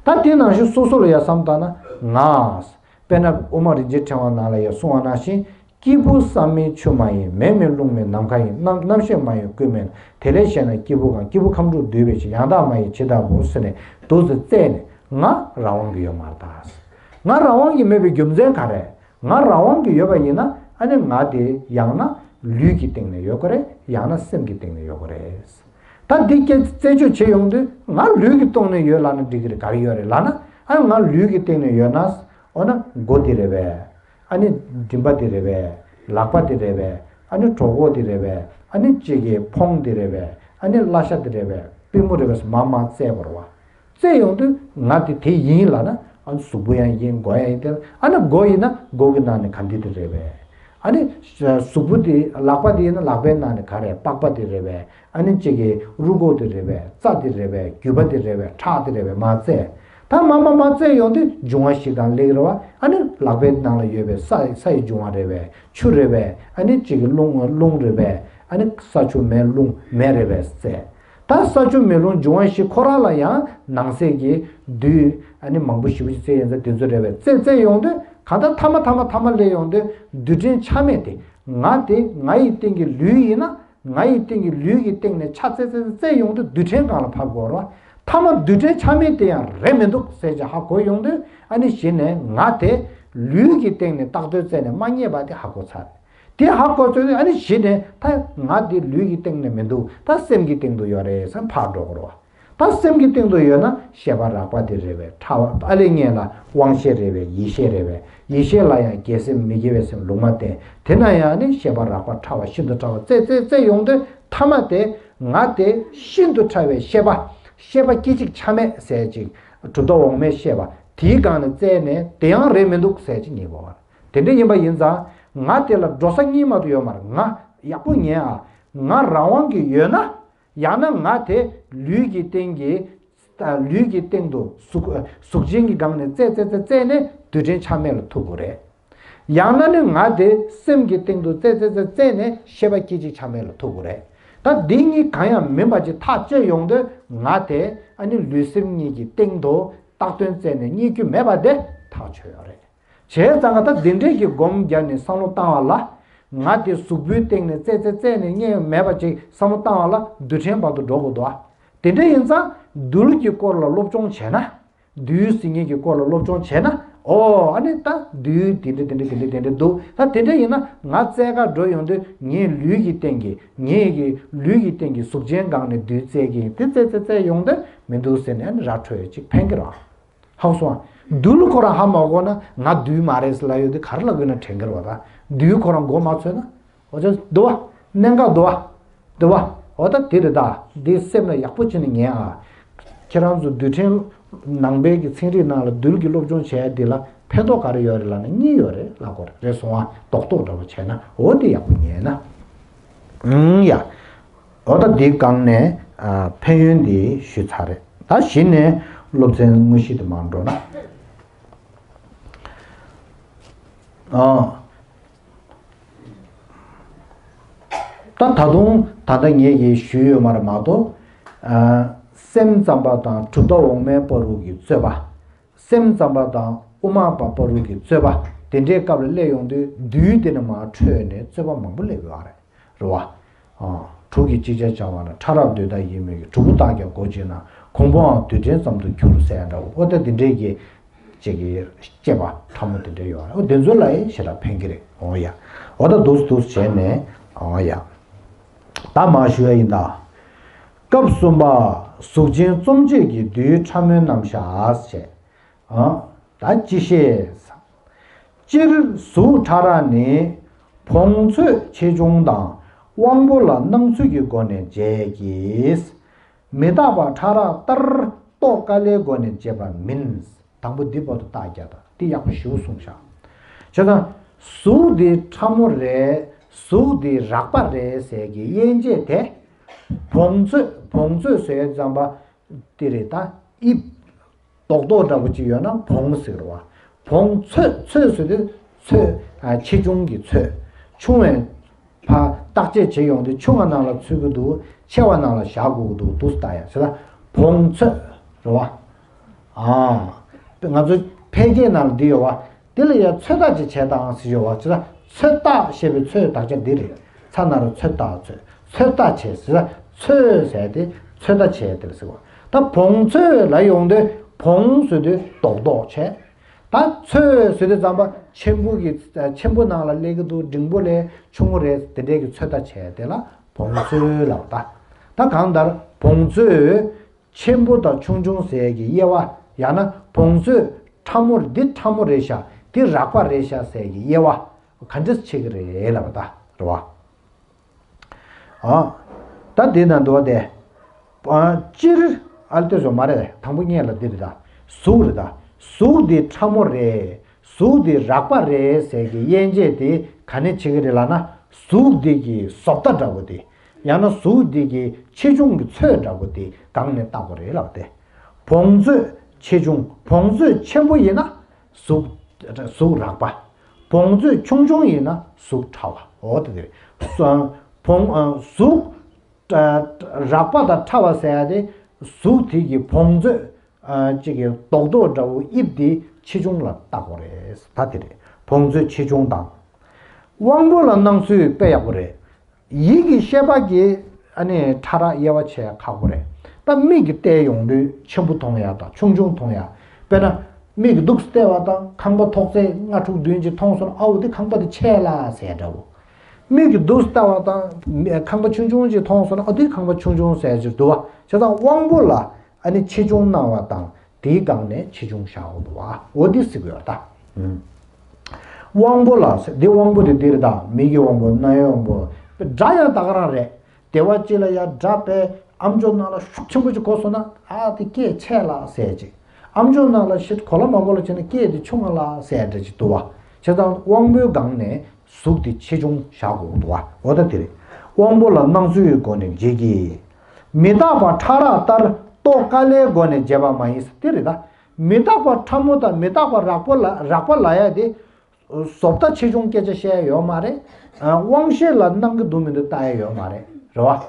རེད། ད་དེ་ནང་བཞིན་སོ་སོ་ལ་ཡ་བསམ་བཏང་ན་ང་། དཔེར་ན་དབུ་མ་རིན་ཆེན་ཕྲེང་བ་ནང་ལ་ཡ་གསུངས་པ་ནང་བཞིན། སྐྱེས་བུ་བསམ་མེད་ཆུ་མ་ཡིན། མེ་མེད་རླུང་མེད་ནམ་མཁའ་ཡིན། རྣམ་རྣམ་ཤེས་མ་ཡིན་ཀུན་མེད་ན། དེ་ལས་གཞན་ན་སྐྱེས་བུ་གང་། སྐྱེས་བུ་ཁམས་དྲུག་འདུས་པའི་ཕྱིར། ཡང་དག་མ་ཡིན་ཇི་ལྟ་བུ་ཟེར་ནས་འདུག་སེ་བཙལ་ནས་ང་རང་དབང་གི་ཡོད་མ་རེད་ད། ང་རང་དབང་གི་མེད་པའི་རྒྱུ་མཚན་ག་རེ། ང་རང་དབང་གི་ཡོད་པ་ཡིན་ན་ཨ་ནི་ང་དེ་ཡང་ན་ལུས་ཀྱི་སྟེང་ནས་ཡོད་ཀྱི་རེད། ཡང་ན་སེམས་ཀྱི་སྟེང་ནས་ཡོད་ཀྱི་རེད། ད་འདི་སྐད་རྩད་གཅོད་བྱེད་ཡོང་དུས་ང་ལུས་ཀྱི་སྟེང་ནས་ཡོད་ལབ་ན་འགྲིག་གི་རེད། ག་རེ་ཡོད་རེད་ལབ་ན། ཨ་ནི་ང་ལུས་ཀྱི་སྟེང་ནས་ཡོད་ན། འོ་ན་མགོ་འདི་རེད་པས། ཨ་ནི་མགྲིན་པ་འདི་རེད་པས། ལག་པ་འདི་རེད་པས། ཨ་ནི་གྲོད་ཁོག་འདི་རེད་པས། ཨ་ནི་གཅིག་གི་ཕོངས་འདི་རེད་པས། ཨ་ནི་བརླ་ཤ་འདི་རེད་པས། པུས་མོ་རེད་པས། མར་མར་བཙལ་བར་བ། བཙལ་ཡོང་དུས་ང་དེ་དེ་ཡིན་ལབ་ན། ཨ་ནི་གཟུགས་པོ་ཡང་ཡིན། མགོ་ཡང་ཡིན་ཏེ། ཨ་ནི་མགོ་ཡིན་ན་མགོ་གི་ནང་ནས་ག་འདི་དེ་རེད་པས། ཨ་ནི་གཟུགས་པོ་དེ། ལག་པ་དེ་ཡིན་ན་ལག་པའི་ནང་ནས་ག་རེ། པགས་པ་དེ་རེད་པས། ཨ་ནི་གཅིག་གི་རུས་ཁོག་དེ་རེད་པས། རྩ་དེ་རེད་པས། རྒྱུས་པ་དེ་རེད་པས། ཁྲག་དེ་རེད་པས། མར་བཙལ། ད་མར་མར་མར་བཙལ་ཡོང་དུས་འབྱུང་བ་བཞི་སྒང་སླེབས་རེད་པ། ཨ་ནི་ལག་པའི་ནང་ལ་ཡོད་པའི་ས་ས་ཡི་འབྱུང་བ་རེད་པས། ཆུ་རེད་པས། ཨ་ནི་གཅིག་གི་རླུང་རླུང་རེད་པས། ཨ་ནི་ས་ཆུ་མེ་རླུང་མེ་རེད་པས་བཙལ། ད་ས་ཆུ་མེ་རླུང་འབྱུང་བ་བཞི་ཁོ་རང་ལ་ཡང་ནང་གསེས་ཀྱི་རྡུལ་ཨ་ནི་མང་པོ་ཞེ་པོ་ཅིག་བཙལ་ཡོང་ཙང་དེ་ཚོ་རེད་པས། བཙལ་བཙལ་ཡོང་དུས་གང་ལྟར་ཐ་མ་ཐ་མ་ཐ་མ་སླེབས་ཡོང་དུས་རྡུལ་ཕྲན་ཆ་མེད་དེ། ང་དེ་ང་ཡི་སྟེང་གི་ལུས་ཡིན་ན། ང་ཡི་སྟེང་གི་ལུས་ཀྱི་སྟེང་ནས་ཆ་བཙལ་བཙལ་བཙལ་ཡོང་དུས་རྡུལ་ཕྲན་སྒང་ལ་ཕབ་དགོས་རེད་པ། ཐ་མ་རྡུལ་ཕྲན་ཆ་མེད་དེ་ཡང་རེད་མི་འདུག་ཟེར་བྱས་ཧ་གོ་ཡོང་དུས། ཨ་ནི་གཞི་ནས་ང་དེ་ལུས་ཀྱི་སྟེང་ནས་བཏགས་དོན་བཙལ་ནས་མ་རྙེད་པ་དེ་ཧ་གོ་ཚར་རེད། དེ་ཧ་གོ་ཚར་དུས་ཨ་ནི་གཞི་ནས་ད་ང་དེ་ལུས་ཀྱི་སྟེང་ནས་མི་འདུག་ད་སེམས་ཀྱི་སྟེང་དུ་ཡོད་རེད་བསམ་ཕར་འགྲོ་དགོས་རེད་པ། ད་སེམས་ཀྱི་སྟེང་དུ་ཡོད་ན་ཤེས་པ་རགས་པ་དེ་རེད་པས། ཕྲ་བ་ཨ་ལས་ངན་ལ་དབང་ཤེས་རེད་པས། ཡིད་ཤེས་རེད་པས། ཡིད་ཤེས་ལ་ཡང་རྒྱལ་སེམས་མི་དགེ་བའི་སེམས་ལུང་མ་བསྟན། དེ་ན་ཡང་ནི་ཤེས་པ་རགས་པ་ཕྲ་བ་ཤིན་ཏུ་ཕྲ་བ་བཙལ་བཙལ་བཙལ་ཡོང་དུས་ཐ་མ་དེ་ང་དེ་ཤིན་ཏུ་ཕྲ་བའི་ཤེས་པ། ཤེས་པ་སྐྱེ་འཇིག་ཆ་མེད་ཟེར་ཅིག་གྲུབ་མཐའ་འོག་མའི་ཤེས་པ་དེའི་སྒང་ནས་བཙལ་ནས་དེ་ཡང་རེད་མི་འདུག་ཟེར་ཅིག་རྙེད་པ་བ། དེ་འདྲ་ཡིན་པ་ཡིན་ཙང་ང་དེ་ལ་འགྲོ་ས་གཉིས་མ་གཏོགས་ཡོད་མ་རེད། ང་ཡག་པོ་ཉན་ཨ། ང་རང་དབང་གིས་ཡོད་ན། ཡང་ན་ང་དེ་ལུས་ཀྱི་སྟེང་གི། ལུས་ཀྱི་སྟེང་དུ་གཟུགས་གཟུགས་ཅན་གྱི་སྒང་ནས་བཙལ་བཙལ་བཙལ་བཙལ་ནས་རྡུལ་ཕྲན་ཆ་མེད་ལ་ཐུག་དགོས་རེད། ཡང་ན་ནི་ང་དེ་སེམས་ཀྱི་སྟེང་དུ་བཙལ་བཙལ་བཙལ་བཙལ་ནས་ཤེས་པ་སྐྱེ་འཇིག་ཆ་མེད་ལ་ཐུག་དགོས་རེད། ད་འདི་གཉིས་གང་ཡང་མིན་པ་ཅིག་ཐག་བཅད་ཡོང་དུས་ང་དེ་ཨ་ནི་ལུས་སེམས་གཉིས་ཀྱི་སྟེང་དུ་བཏགས་དོན་བཙལ་ནས་རྙེད་རྒྱུ་མེད་པ་དེ་ཐག་ཆོད་ཡོད་རེད། བྱས་ཙང་ད་འདི་འདྲས་ཀྱི་སྒོམ་རྒྱབ་ནས་བསམ་བློ་བཏང་བ་ལ། ང་དེ་གཟུགས་པོའི་སྟེང་ནས་བཙལ་བཙལ་བཙལ་ནས་རྙེད་མེད་པ་ཅིག་བསམ་བློ་བཏང་བ་ལ་རྡུལ་ཕྲན་བར་དུ་འགྲོ་དགོས་འདུག་ཨ། དེ་འདྲ་ཡིན་ཙང་རྡུལ་གྱི་སྐོར་ལ་སློབ་སྦྱོང་བྱས་ན། རྡུལ་ཟེར་མཁན་གྱི་སྐོར་ལ་སློབ་སྦྱོང་བྱས་ན། ཨོ་ཨ་ནི་ད་རྡུལ་དེ་འདྲ་དེ་འདྲ་དེ་འདྲ་དེ་འདྲ་འདུག་ད་དེ་འདྲ་ཡིན་ན་ང་བཙལ་ག་འགྲོ་ཡོང་དུས་ངའི་ལུས་ཀྱི་སྟེང་གི་ངའི་གི་ལུས་ཀྱི་སྟེང་གི་གཟུགས་ཅན་སྒང་ནས་རྡུལ་བཙལ་གྱི་ཡིན། དེ་བཙལ་བཙལ་བཙལ་ཡོང་དུས་མི་འདུག་ཟེར་ནས་ཨ་ནི་ར་འཕྲོད་ཅིག་ཕན་གྱི་རེད། ཧ་གོ་སོང་ཨ། རྡུལ་ཁོ་རང་ཧ་མ་གོ་ན་ང་རྡུལ་མ་རེད་ཟེར་ལབ་ཡོད་དུས་ག་རེ་ལབ་དགོས་ན་དྲན་གྱི་རེད་པ། ད་རྡུལ་ཁོ་རང་མགོ་མ་ཚོས་ན། འོ་ཅག་འདུག་པ། གནད་འགག་འདུག་པ། འདུག་པ། འོ་ད་དེ་རེད་ད། འདི་སེམས་ལ་ཡག་པོ་བྱས་ནས་ཉན་ཨ། ཁྱེད་རང་ཚོ་རྡུལ་ཕྲན་ནང་པའི་གི་ཚན་རིག་ནང་ལ་རྡུལ་གྱི་སློབ་སྦྱོང་བྱས་འདི་ལ་ཕན་ཐོགས་ག་རེ་ཡོད་རེད་ལབ་ན་གཉིས་ཡོད་རེད་ལབ་དགོས་རེད། རེད་སོང་ཨ། རྡོག་རྡོག་འདྲ་པོ་བྱས་ན་འོ་འདི་ཡག་པོ་ཉན་ན། ཨང་ཡ། འོ་ད་འདི་སྒང་ནས་ཨ་ཕན་ཡོན་འདི་ཞུས་ཚར་རེད། ད་གཞི་ནས་སློབ་ཚན་དངོས་གཞི་དེ་མར་འགྲོ་ན། ཨ། ད་ད་དུང་ད་ལྟ་ངས་ཀྱིས་ཞུས་ཡོད་མ་རེད་མ་གཏོགས། ཨ། སེམས་ཙམ་པ་དང་གྲུབ་མཐའ་འོག་མའི་བར་དུ་གི་རྩོད་པ། སེམས་ཙམ་པ་དང་དབུ་མ་པ་བར་དུ་གི་རྩོད་པ་དེ་འདྲའི་སྐབས་ལ་སླེབས་ཡོང་དུས་རྡུལ་དེ་ནས་མར་འཕྲོས་ནས་རྩོད་པ་མང་པོ་སླེབས་ཡོད་རེད། རེད་བ། ཨ། དྲུག་གིས་ཅིག་ཅར་སྦྱར་བ་ན། ཕྲ་རབ་འདོད་མཐའ་ཡིན་མོད་ཀྱི། དྲུག་པོ་རྟགས་ཀྱང་གོ་བྱེད་ན། གོང་བུའང་རྡུལ་ཕྲན་ཙམ་དུ་འགྱུར་ཟེར་ཡ་འདྲ་བོ། ཨོ་ད་དེ་འདྲའི་གི་ཅིག་གི་དཔྱད་པ་ཕྲ་མོ་དེ་འདྲ་ཡོད་རེད། ཨོ་དེ་ཚོ་ལ་ཡང་ཞེ་དྲག་ཕན་གྱི་རེད། འོ་ཡ། འོ་ད་འདུག་འདུག་བྱས་ནས། འོ་ཡ། ད་མར་ཞུ་ཡ་ཡིན་ད། སྐབས་གསུམ་པ། གཟུགས་ཅན་རྩོམ་བྱེད་ཀྱི་རྡུལ་ཕྲ་མོའི་རྣམ་གཞག་བྱས། ཨ། ད་ཅི་ཤེས། སྤྱིར་གཟུགས་ཕྲ་རགས་ནི། བོངས་ཚོད་ཆེ་ཆུང་དང་དབང་པོ་ལ་སྣང་ཚུལ་གྱི་སྒོ་ནས་འབྱེད་ཀྱི། མི་རྟག་པ་ཕྲ་རགས་ལྟར་རྟོགས་དཀའ་ལས་སྒོ་ནས་འབྱེད་པ་མིན། དང་པོ་འདི་བར་དུ་རྟགས་བརྒྱབ་དང་འདི་ཡག་པོ་ཞེ་པོ་གསུངས་བཞག་བྱས་ཙང་། གཟུགས་འདི་ཕྲ་མོ་རེད། གཟུགས་འདི་རགས་པ་རེད་ཟེར་གྱི་དབྱེ་འབྱེད་དེ། བོངས་ཚོད་བོངས་ཚོད་ཟེར་ཙམ་པ། དེ་རེད་ད། དབྱིབས་རྡོག་རྡོག་འདྲ་པོ་ཅིག་ཡོད་ན་བོངས་ཟེར་བ། བོངས་ཚོད་ཚོད་ཟེར་དུས་ ཚོད། ཨ། ཆེ་ཆུང་གི་ཚོད། ཆུང་བའི་ཕར་བརྟག་དཔྱད་བྱེད་ཡོང་དུས་ཆུང་བ་ནང་ལ་ཚུད་ཀྱི་འདུག་ཆེ་བ་ནང་ལ་བཞག་དགོས་ཀྱི་འདུག་འདུག་སེ་ལྟ་ཡ། བྱས་ཙང་བོངས་ཚོད་རེད་བ། ཨ། ང་ཚོ་ཕལ་སྐད་ནང་ལ་འདི་ཡོད་བ། འདི་ལ་ཡ་ཚོད་ལྟ་ཅིག་བྱེད་དང་ཟེར་ཡོད་བ། བྱས་ཙང་ཚོད་ལྟ་ཞེས་པའི་ཚོད་དག་ཆ་འདི་རེད། ཚ་ན་རོ་ཚོད་ལྟ་ཚོད། ཚོད་ལྟ་བྱེད་ཟེར། ཚོད་ཟེར་ཏེ་ཚོད་ལྟ་བྱེད་དེ་ལ་ཟེར་བ། ད་བོངས་ཚོད་ལ་ཡོང་དུས་བོངས་ཟེར་དུས་རྡོག་རྡོག་བྱས། ད་ཚོད་ཟེར་དུས་ཙམ་པ་ཆེན་པོ་གི། ཆེན་པོ་ནང་ལ་སླེབས་ཀྱི་འདུག་འབྲིང་པོ་ལས་ཆུང་ངུ་རེད། དེ་འདྲས་ཀྱི་ཚོད་ལྟ་བྱས་དེ་ལ་བོངས་ཚོད་ལབ། ད་ད་གང་ལྟར་བོངས་ཚོད་ཆེན་པོ་དང་ཆུང་ཆུང་ཟེར་གྱི་དབྱེ་བ། ཡང་ན་བོངས་ཚོད་ཕྲ་མོ། འདི་ཕྲ་མོ་རེད་ཤག་འདི་རགས་པ་རེད་ཤག་ཟེར་གྱི་དབྱེ་བ་ག་འདྲས་ཕྱེ་གི་རེད་ལབ། ད་རེད་བ། ཨ། ད་འདི་ན་འདུག་སྟེ། ཨ། སྤྱིར། ཨ། ལྟོས་སོ་མ་རེད། དང་པོ་ངེད་ལ་འདི་རེད་ད། གཟུགས་རེད་ད། གཟུགས་འདི་ཕྲ་མོ་རེད། གཟུགས་འདི་རགས་པ་རེད་ཟེར་གྱི་དབྱེ་འབྱེད་དེ་ག་ནས་བྱེད་ཀྱི་རེད་ལབ་ན། གཟུགས་འདི་གི་བཟོ་ལྟ་འདྲ་བོ་དེ། ཡང་ན་གཟུགས་འདི་གི་ཆེ་ཆུང་གི་ཚོད་འདྲ་བོ་དེ་སྒང་ནས་བལྟ་དགོས་རེད་ལབ་སྟེ། བོངས་ཚོད་ཆེ་ཆུང་། བོངས་ཚོད་ཆེན་པོ་ཡིན་ན་གཟུགས། གཟུགས་རགས་པ། བོངས་ཚོད་ཆུང་ཆུང་ཡིན་ན་གཟུགས་ཕྲ་བ། འོ་དེ་རེད། སོ། བོངས། ཨ། གཟུགས། ཨ། རགས་པ་དང་ཕྲ་བ་ཟེར་ཡ་དེ་གཟུགས་དེ་གི་བོངས་ཚོད། ཨ། གཅིག་གི་རྡོག་རྡོག་འདྲ་བོ་དབྱིབས་དེ་ཆེ་ཆུང་ལ་བལྟ་དགོས་རེད། ད་དེ་རེད། བོངས་ཚོད་ཆེ་ཆུང་དང་། དབང་པོ་ལ་སྣང་ཚུལ་དཔེ་ཡག་པོ་རེད། ཡིད་ཀྱི་ཤེས་པ་གིས་ཨ་ནི་ཕྲ་རགས་དབྱེ་བ་ཕྱེ་ཡ་ཁག་པོ་རེད། ད་མིག་གིས་བལྟས་ཡོང་དུས་ཆེན་པོ་མཐོང་ཡ་དང་ཆུང་ཆུང་མཐོང་ཡ། དཔེར་ན། མིག་གིས་འདུག་སེ་བལྟས་པ་དང་ཁང་པ་ཐོག་བརྩེགས་ལྔ་དྲུག་བདུན་ཅིག་མཐོང་སོང་ན། ཨའོ་འདི་ཁང་པ་འདི་ཆེ་ལ་ཟེར་འདྲ་བོ། མིག་གིས་འདུག་སེ་བལྟས་པ་དང་ཁང་པ་ཆུང་ཆུང་ཅིག་མཐོང་སོང་ན། ཨ། འདི་ཁང་པ་ཆུང་ཆུང་ཟེར་གྱི་འདུག་བ། བྱས་ཙང་དབང་པོ་ལ་ཨ་ནི་ཆེ་ཆུང་སྣང་བ་དང་དེའི་སྒང་ནས་ཆེ་ཆུང་བཞག་དགོས་འདུག་བ། འོ་འདི་ཟེར་གྱི་ཡོད་ད། ཨུམ། དབང་པོ་ལ་ཟེར། འདི་དབང་པོ་དེ་འདི་རེད་ད། མིག་གི་དབང་པོ། རྣ་བའི་དབང་པོ། སྒྲ་ཡང་ད་ག་རང་རེད། དེ་བ་གཅིག་ལ་ཡ་སྒྲ་དཔེ་ཨམ་ཅོག་ནང་ལ་ཤུགས་ཆེན་པོ་ཅིག་གོ་སོང་ན། ཨ། དེ་སྐད་ཆེ་ལ་ཟེར་ཅིག་ཨམ་ཅོག་ནང་ལ་ཤིག་གོ་ལ་མ་གོ་ལ་བྱས་ན་སྐད་དེ་ཆུང་ང་ལ་ཟེར་འདྲ་ཅིག་འདུག་བ། བྱས་ཙང་དབང་པོའི་སྒང་ནས་གཟུགས་དེ་ཆེ་ཆུང་བཞག་དགོས་འདུག་བ། འོ་ད་དེ་རེད། དབང་པོ་ལ་སྣང་ཚུལ་གྱི་སྒོ་ནས་འབྱེད་ཀྱི། མི་རྟག་པ་ཕྲ་རགས་ལྟར་རྟོག་དཀའ་སླའི་སྒོ་ནས་འབྱེད་པ་མ་ཡིན་ཟེར་དེ་རེད་ད། མི་རྟག་པ་ཕྲ་མོ་དང་མི་རྟག་པ་རགས་པོ་ལ། རགས་པ་ལབ་ཡ་དེ། བཟོ་ལྟ་ཆེ་ཆུང་སྐད་ཆ་བཤད་ཡ་ཡོད་མ་རེད། ཨ། དབང་ཤེས་ལ་སྣང་གི་འདུག་མི་འདུག་ལྟ་ཡ་ཡོད་མ་རེད། རེད་བ།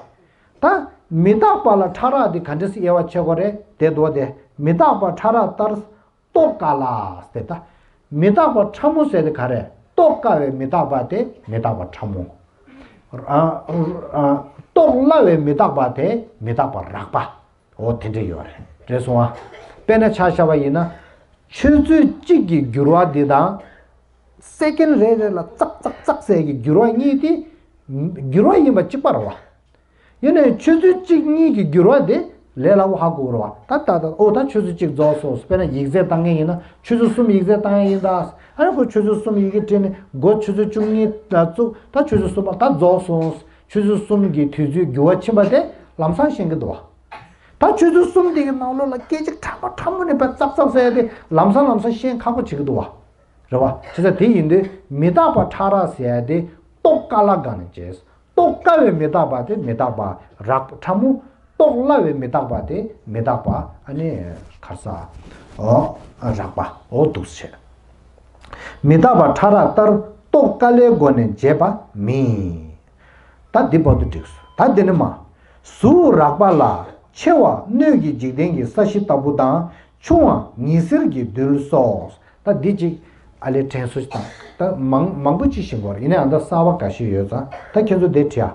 ད་མི་རྟག་པ་ལ་ཕྲ་རགས་དེ་ག་འདྲ་སེ་དབྱེ་བ་ཕྱེ་དགོས་རེད་དེ་འདུག་སྟེ། མི་རྟག་པ་ཕྲ་རགས་ལྟར་རྟོག་དཀའ་སླ་ཟེར་ད། མི་རྟག་པ་ཕྲ་མོ་ཟེར་དེ་ག་རེ། རྟོག་དཀའ་བའི་མི་རྟག་པ་དེ་མི་རྟག་པ་ཕྲ་མོ། ཨ། ཨ། རྟོག་སླ་བའི་མི་རྟག་པ་དེ་མི་རྟག་པ་རགས་པ། འོ་དེ་འདྲ་ཡོད་རེད། རེད་སོང་ཨ། དཔེར་ན་ཆ་བཞག་པ་ཡིན་ན། ཆུ་ཚོད་གཅིག་གི་འགྱུར་བ་འདི་དང་། སེ་ཀེན་རེ་རེ་ལ་ཙག་ཙག་ཙག་ཟེར་གྱི་འགྱུར་བ་གཉིས་དེ་འགྱུར་བ་ཡིན་པ་གཅིག་པ་རེད་བ། ཡིན་ནའི་ཆུ་ཚོད་གཅིག་གཉིས་ཀྱི་འགྱུར་བ་དེ་ལས་སླ་བོ་ཧ་གོ་རེད་བ། ད་ད་ད། ཨོ་ད་ཆུ་ཚོད་གཅིག་རྫོགས་སོང་། དཔེར་ན་ཡིག་ཚད་བཏང་མཁན་ཡིན་ན་ཆུ་ཚོད་གསུམ་ཡིག་ཚད་བཏང་ཡ་ཡིན་ད། ཨ་ནི་ཁོ་ཆུ་ཚོད་གསུམ་ཡི་གེ་བྲིས་ནས་འགོ་ཆུ་ཚོད་བཅུ་གཉིས་ལ་བཙུགས། ད་ཆུ་ཚོད་གསུམ་པ་ད་རྫོགས་སོང་། ཆུ་ཚོད་གསུམ་གྱི་དུས་ཚོད་འགྱུར་བ་ཕྱིན་པ་དེ་ལམ་སང་ཤེས་ཀྱི་འདུག་བ། ད་ཆུ་ཚོད་གསུམ་དེ་གི་ནང་ལོགས་ལ་སྐད་ཅིག་ཕྲ་མོ་ཕྲ་མོ་ནས་ཕར་ཙག་ཙག་ཟེར་ཡ་དེ་ལམ་སང་ལམ་སང་ཤེས་ཁག་པོ་བྱེད་ཀྱི་འདུག་བ། རེད་བ། བྱས་ཙང་དེ་ཡིན་དུས་མི་རྟག་པ་ཕྲ་རགས་ཟེར་ཡ་དེ་རྟོག་དཀའ་སླ་སྒང་ནས་བྱས། རྟོག་དཀའ་བའི་མི་རྟག་པ་དེ་མི་རྟག་པ་རགས་པ་ཕྲ་མོ། རྟོག་སླ་བའི་མི་རྟག་པ་དེ་མི་རྟག་པ་ཨ་ནི་ག་རེ་ཟེར། ཨོ། རགས་པ། འོ་འདུག་སེ་བྱས། མི་རྟག་པ་ཕྲ་རགས་ལྟར་རྟོག་དཀའ་སླའི་སྒོ་ནས་འབྱེད་པ་མིན། ད་འདི་བར་དུ་འགྲིགས་སོང་། ད་འདི་ནི་མ། གཟུགས་རགས་པ་ལ་ཆེ་བ་སྣོད་ཀྱི་འཇིག་རྟེན་གྱི་ས་གཞི་ལྟ་བུ་དང་། ཆུང་བ་ཉི་ཟེར་གྱི་རྡུལ་སོགས། ད་འདི་གཅིག་ཨ་ལས་དྲན་གསོ་ཞིག་བཏང་། ད་མང་མང་པོ་ཅིག་ཤེས་དགོས་རེད། ཡིན་ནའང་ད་གསར་པ་འགའ་ཤས་ཡོད་ཙང་ད་ཁྱེད་ཚོ་འདི་བྲིས་ཨ།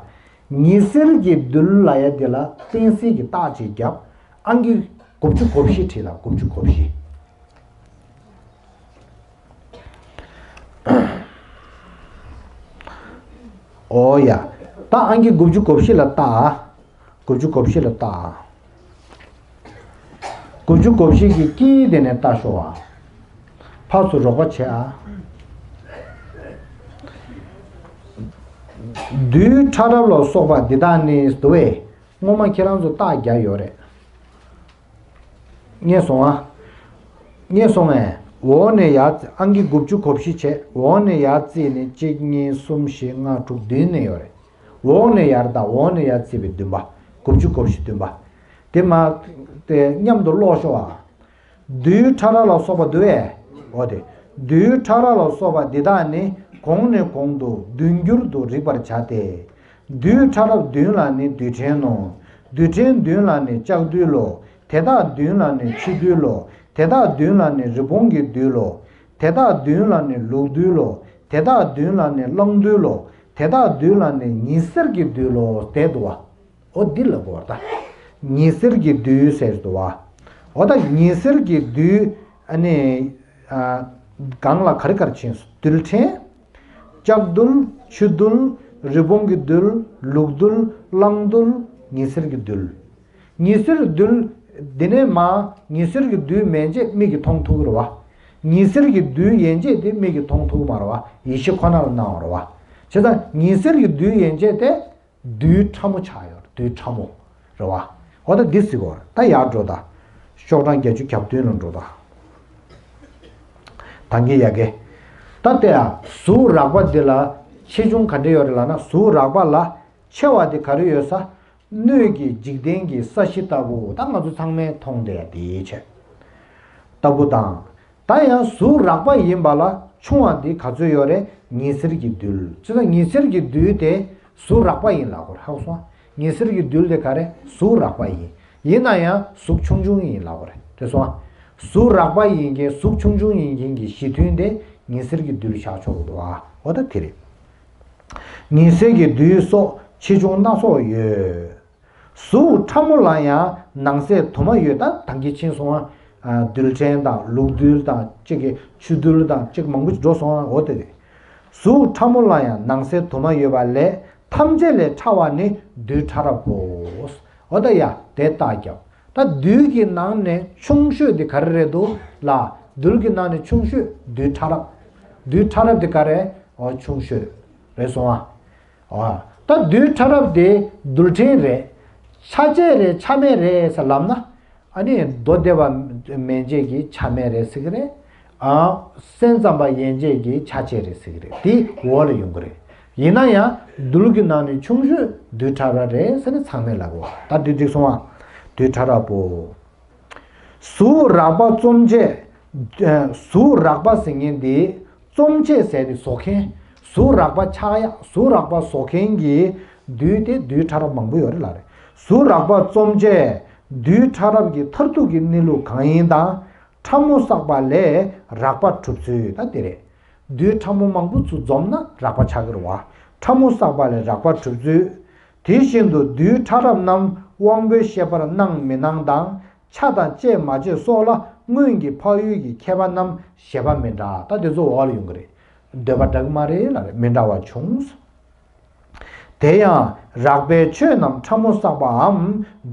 ཉི་ཟེར་གྱི་རྡུལ་ལབ་ཡ་འདི་ལ་བསྟན་སྲིད་ཀྱི་རྟགས་ཅིག་བརྒྱབ། ཨང་ཀི་དགུ་བཅུ་གོ་བཞི་བྲིས་ལ། དགུ་བཅུ་གོ་བཞི། ཨོ་ཡ། ད་ཨང་ཀི་དགུ་བཅུ་གོ་བཞི་ལ་བལྟ་ཨ། དགུ་བཅུ་གོ་བཞི་ལ་བལྟ་ཨ། དགུ་བཅུ་གོ་བཞི་གི་དཀྱིལ་དེ་ནས་བལྟ་ཤོག་ཨ། ཕར་ཚུར་རོགས་པ་བྱེད་ཨ། རྡུལ་ཕྲ་རབ་ལ་སོགས་པ་འདི་དག་ནི་འདུག་པས། སྔོན་མ་ཁྱེད་རང་ཚོ་རྟགས་བརྒྱབ་ཡོད་རེད། རྙེད་སོང་ཨ། རྙེད་སོང་ངས། འོག་ནས་ཡར་ཨང་ཀི་དགུ་བཅུ་གོ་བཞི་བྱས། འོག་ནས་ཡར་བརྩིས་ནས་གཅིག་གཉིས་གསུམ་བཞི་ལྔ་དྲུག་བདུན་ནས་ཡོད་རེད། འོག་ནས་ཡར་ད། འོག་ནས་ཡར་བརྩིས་པའི་བདུན་པ། དགུ་བཅུ་གོ་བཞི་བདུན་པ། དེ་མ། དེ་མཉམ་དུ་ཀློག་ཤོག་ཨ། རྡུལ་ཕྲ་རབ་ལ་སོགས་པ་འདུག་པས། འོ་དེ། རྡུལ་ཕྲ་རབ་ལ་སོགས་པ་འདི་དག་ནི་གོང་ནས་གོང་དུ་བདུན་འགྱུར་དུ་རིག་པར་བྱ་སྟེ། རྡུལ་ཕྲ་རབ་བདུན་ལ་ནི་རྡུལ་ཕྲན་ནོ། རྡུལ་ཕྲན་བདུན་ལ་ནི་ལྕགས་རྡུལ་ལོ། དེ་དག་བདུན་ལ་ནི་ཆུ་རྡུལ་ལོ། དེ་དག་བདུན་ལ་ནི་རི་བོང་གི་རྡུལ་ལོ། དེ་དག་བདུན་ལ་ནི་ལུག་རྡུལ་ལོ། དེ་དག་བདུན་ལ་ནི་གླང་རྡུལ་ལོ། དེ་དག་བདུན་ལ་ནི་ཉི་ཟེར་གྱི་རྡུལ་ལོ། དེ་འདུག་བ། འོ་འདི་ལ་གོ་བར་ད། ཉི་ཟེར་གྱི་རྡུལ་ཟེར་འདུག་བ། འོ་ད་ཉི་ཟེར་གྱི་རྡུལ། ཨ་ནི། ཨ། སྒང་ལ་ག་རེ་ག་རེ་ཕྱིན་སོང་། རྡུལ་ཕྲན། ལྕགས་རྡུལ། ཆུ་རྡུལ། རི་བོང་གི་རྡུལ། ལུག་རྡུལ། གླང་རྡུལ། ཉི་ཟེར་གྱི་རྡུལ། ཉི་ཟེར་རྡུལ། འདི་ནས་མ་ཉི་ཟེར་གྱི་རྡུལ་མན་ཆད་མིག་གིས་མཐོང་ཐུབ་ཀྱི་རེད་བ། ཉི་ཟེར་གྱི་རྡུལ་ཡན་ཆད་དེ་མིག་གིས་མཐོང་ཐུབ་ཀྱི་མ་རེད་བ། ཡེ་ཤེས་ཁོ་ན་ལ་སྣང་བ་རེད་བ། བྱས་ཙང་ཉི་ཟེར་གྱི་རྡུལ་ཡན་ཆད་དེ། རྡུལ་ཕྲ་མོ་ཆགས་ཡོད། རྡུལ་ཕྲ་མོ། རེད་བ། འོ་ད་འདི་ཟེར་གོ། ད་ཡར་འགྲོ་ད། ཤོག་གྲངས་བརྒྱད་ཅུ་གྱ་བདུན་ལ་འགྲོ་ད། ད་གིན་ཡ་གི། ད་ལྟའི་གཟུགས་རགས་པ་འདི་ལ་ཆེ་ཆུང་ག་འདྲ་ཡོད་རེད་ལབ་ན། གཟུགས་རགས་པ་ལ་ཆེ་བ་དེ་ག་རེ་ཡོད་ས། སྣོད་ཀྱི་འཇིག་རྟེན་གྱི་ས་གཞི་ལྟ་བུ། ད་ང་ཚོ་ཚང་མས་མཐོང་བསྡད་ཡ་དེའི་ཆེད་ལྟ་བུ་དང་། ད་ཡང་གཟུགས་རགས་པ་ཡིན་པ་ལ་ཆུང་བ་འདི་ག་ཚོད་ཡོད་རེད། ཉི་ཟེར་གྱི་རྡུལ། ཅི་ལྟར་ཉི་ཟེར་གྱི་རྡུལ་དེ་གཟུགས་རགས་པ་ཡིན་ལབ་དགོས་རེད། ཧ་གོ་སོང་། ཉི་ཟེར་གྱི་རྡུལ་དེ་ག་རེ། གཟུགས་རགས་པ་ཡིན། ཡིན་ན་ཡང་གཟུགས་ཆུང་ཆུང་ཡིན་ལབ་དགོས་རེད། རེད་སོང་ཨ། གཟུགས་རགས་པ་ཡིན་མཁན་གཟུགས་ཆུང་ཆུང་ཡིན་མཁན་གྱི་གཞི་མཐུན་དེ་ཉི་ཟེར་གྱི་རྡུལ་བཞག་ཆོག་གི་འདུག་ཨ། འོ་ད་དེ་རེད། ཉི་ཟེར་གྱི་རྡུལ་སོགས་ཆེ་ཆུང་སྣ་ཚོགས་ཡོད། གཟུགས་ཕྲ་མོ་ལ་ཡང་ནང་གསེས་དུ་མ་ཡོད། ད་ད་གིན་ཕྱིན་སོང་ང་། རྡུལ་ཕྲན་དང་ལུག་རྡུལ་དང་གཅིག་གི་ཆུ་རྡུལ་དང་གཅིག་མང་པོ་ཞིག་འགྲོ་སོང་ང་། འོ་དེ་རེད། གཟུགས་ཕྲ་མོ་ལ་ཡང་ནང་གསེས་དུ་མ་ཡོད་པ་ལས་ཐམས་ཅད་ལས་ཕྲ་བ་ནི་རྡུལ་ཕྲ་རབ་བོ། འོ་ད་ཡ་དེ་རྟགས་རྒྱབ། ད་རྡུལ་གྱི་ནང་ནས་ཆུང་ཤོས་དེ་ག་རེ་རེད་འདུག་ལ། རྡུལ་གྱི་ནང་ནས་ཆུང་ཤོས་རྡུལ་ཕྲ་རབ། རྡུལ་ཕྲ་རབ་དེ་ག་རེ། འོ་ཆུང་ཤོས་རེད་སོང་ང་། ཨ། ད་རྡུལ་ཕྲ་རབ་དེ་རྡུལ་ཕྲན་རེད། ཆ་བྱད་རེད་ཆ་མེད་རེད་ཟེར་ལབ་ན། ཨ་ནི་མདོ་སྡེ་པ་མན་ཆད་ཀྱིས་ཆ་མེད་རེད་ཟེར་གྱི་རེད། ཨ། སེམས་ཙམ་པ་ཡན་ཆད་ཀྱིས་ཆ་བྱད་རེད་ཟེར་གྱི་རེད། དེ་འོག་ལ་ཡོང་གི་རེད། ཡིན་ན་ཡང་རྡུལ་གྱི་ནང་ནས་ཆུང་ཤོས་རྡུལ་ཕྲ་རབ་རེད་ཟེར་ནས་ཚང་མས་ལབ་གོ། ད་འདི་འགྲིག་སོང་ང་། རྡུལ་ཕྲ་རབ་བོ། གཟུགས་རགས་པ་རྩོམ་བྱེད། ཨ། གཟུགས་རགས་པ་ཟེར་མཁན་འདི་རྩོམ་བྱེད་ཟེར་དེ་བཟོ་མཁན། གཟུགས་རགས་པ་ཆགས་ཡ། གཟུགས་རགས་པ་བཟོ་མཁན་གྱི་རྡུལ་དེ་རྡུལ་ཕྲ་རབ་མང་པོ་ཡོད་རེད་ལབ་རེད། གཟུགས་རགས་པ་རྩོམ་བྱེད་རྡུལ་ཕྲ་རབ་ཀྱི་མཐར་ཐུག་གི་གནས་ལུགས་གང་ཡིན་དང་། ཕྲ་མོ་བསགས་པ་ལས་རགས་པ་གྲུབ་ཚུལ། ད་དེ་རེད། རྡུལ་ཕྲ་མོ་མང་པོ་ཚུར་འཛོམས་ན་རགས་པ་ཆགས་ཀྱི་རེད་བ། ཕྲ་མོ་བསགས་པ་ལས་རགས་པ་གྲུབ་ཚུལ། དེ་བཞིན་དུ་རྡུལ་ཕྲ་རབ་རྣམས་དབང་པོའི་ཤེས་པར་སྣང་མི་སྣང་དང་། ཆ་དང་བཅས་མ་བཅས་སོགས་ལ་སྔོན་གྱི་འཕགས་ཡུལ་གྱི་མཁས་པ་རྣམས་བཞེད་པ་མི་འདྲ། ད་དེ་ཚོ་འོག་ལ་ཡོང་གི་རེད། འདོད་པ་འདྲ་གི་མ་རེད་ལབ་རེད། མི་འདྲ་བ་བྱུང་། དེ་ཡང་རགས་པའི་ཆོས་རྣམས་ཕྲ་མོ་བསགས་པའམ་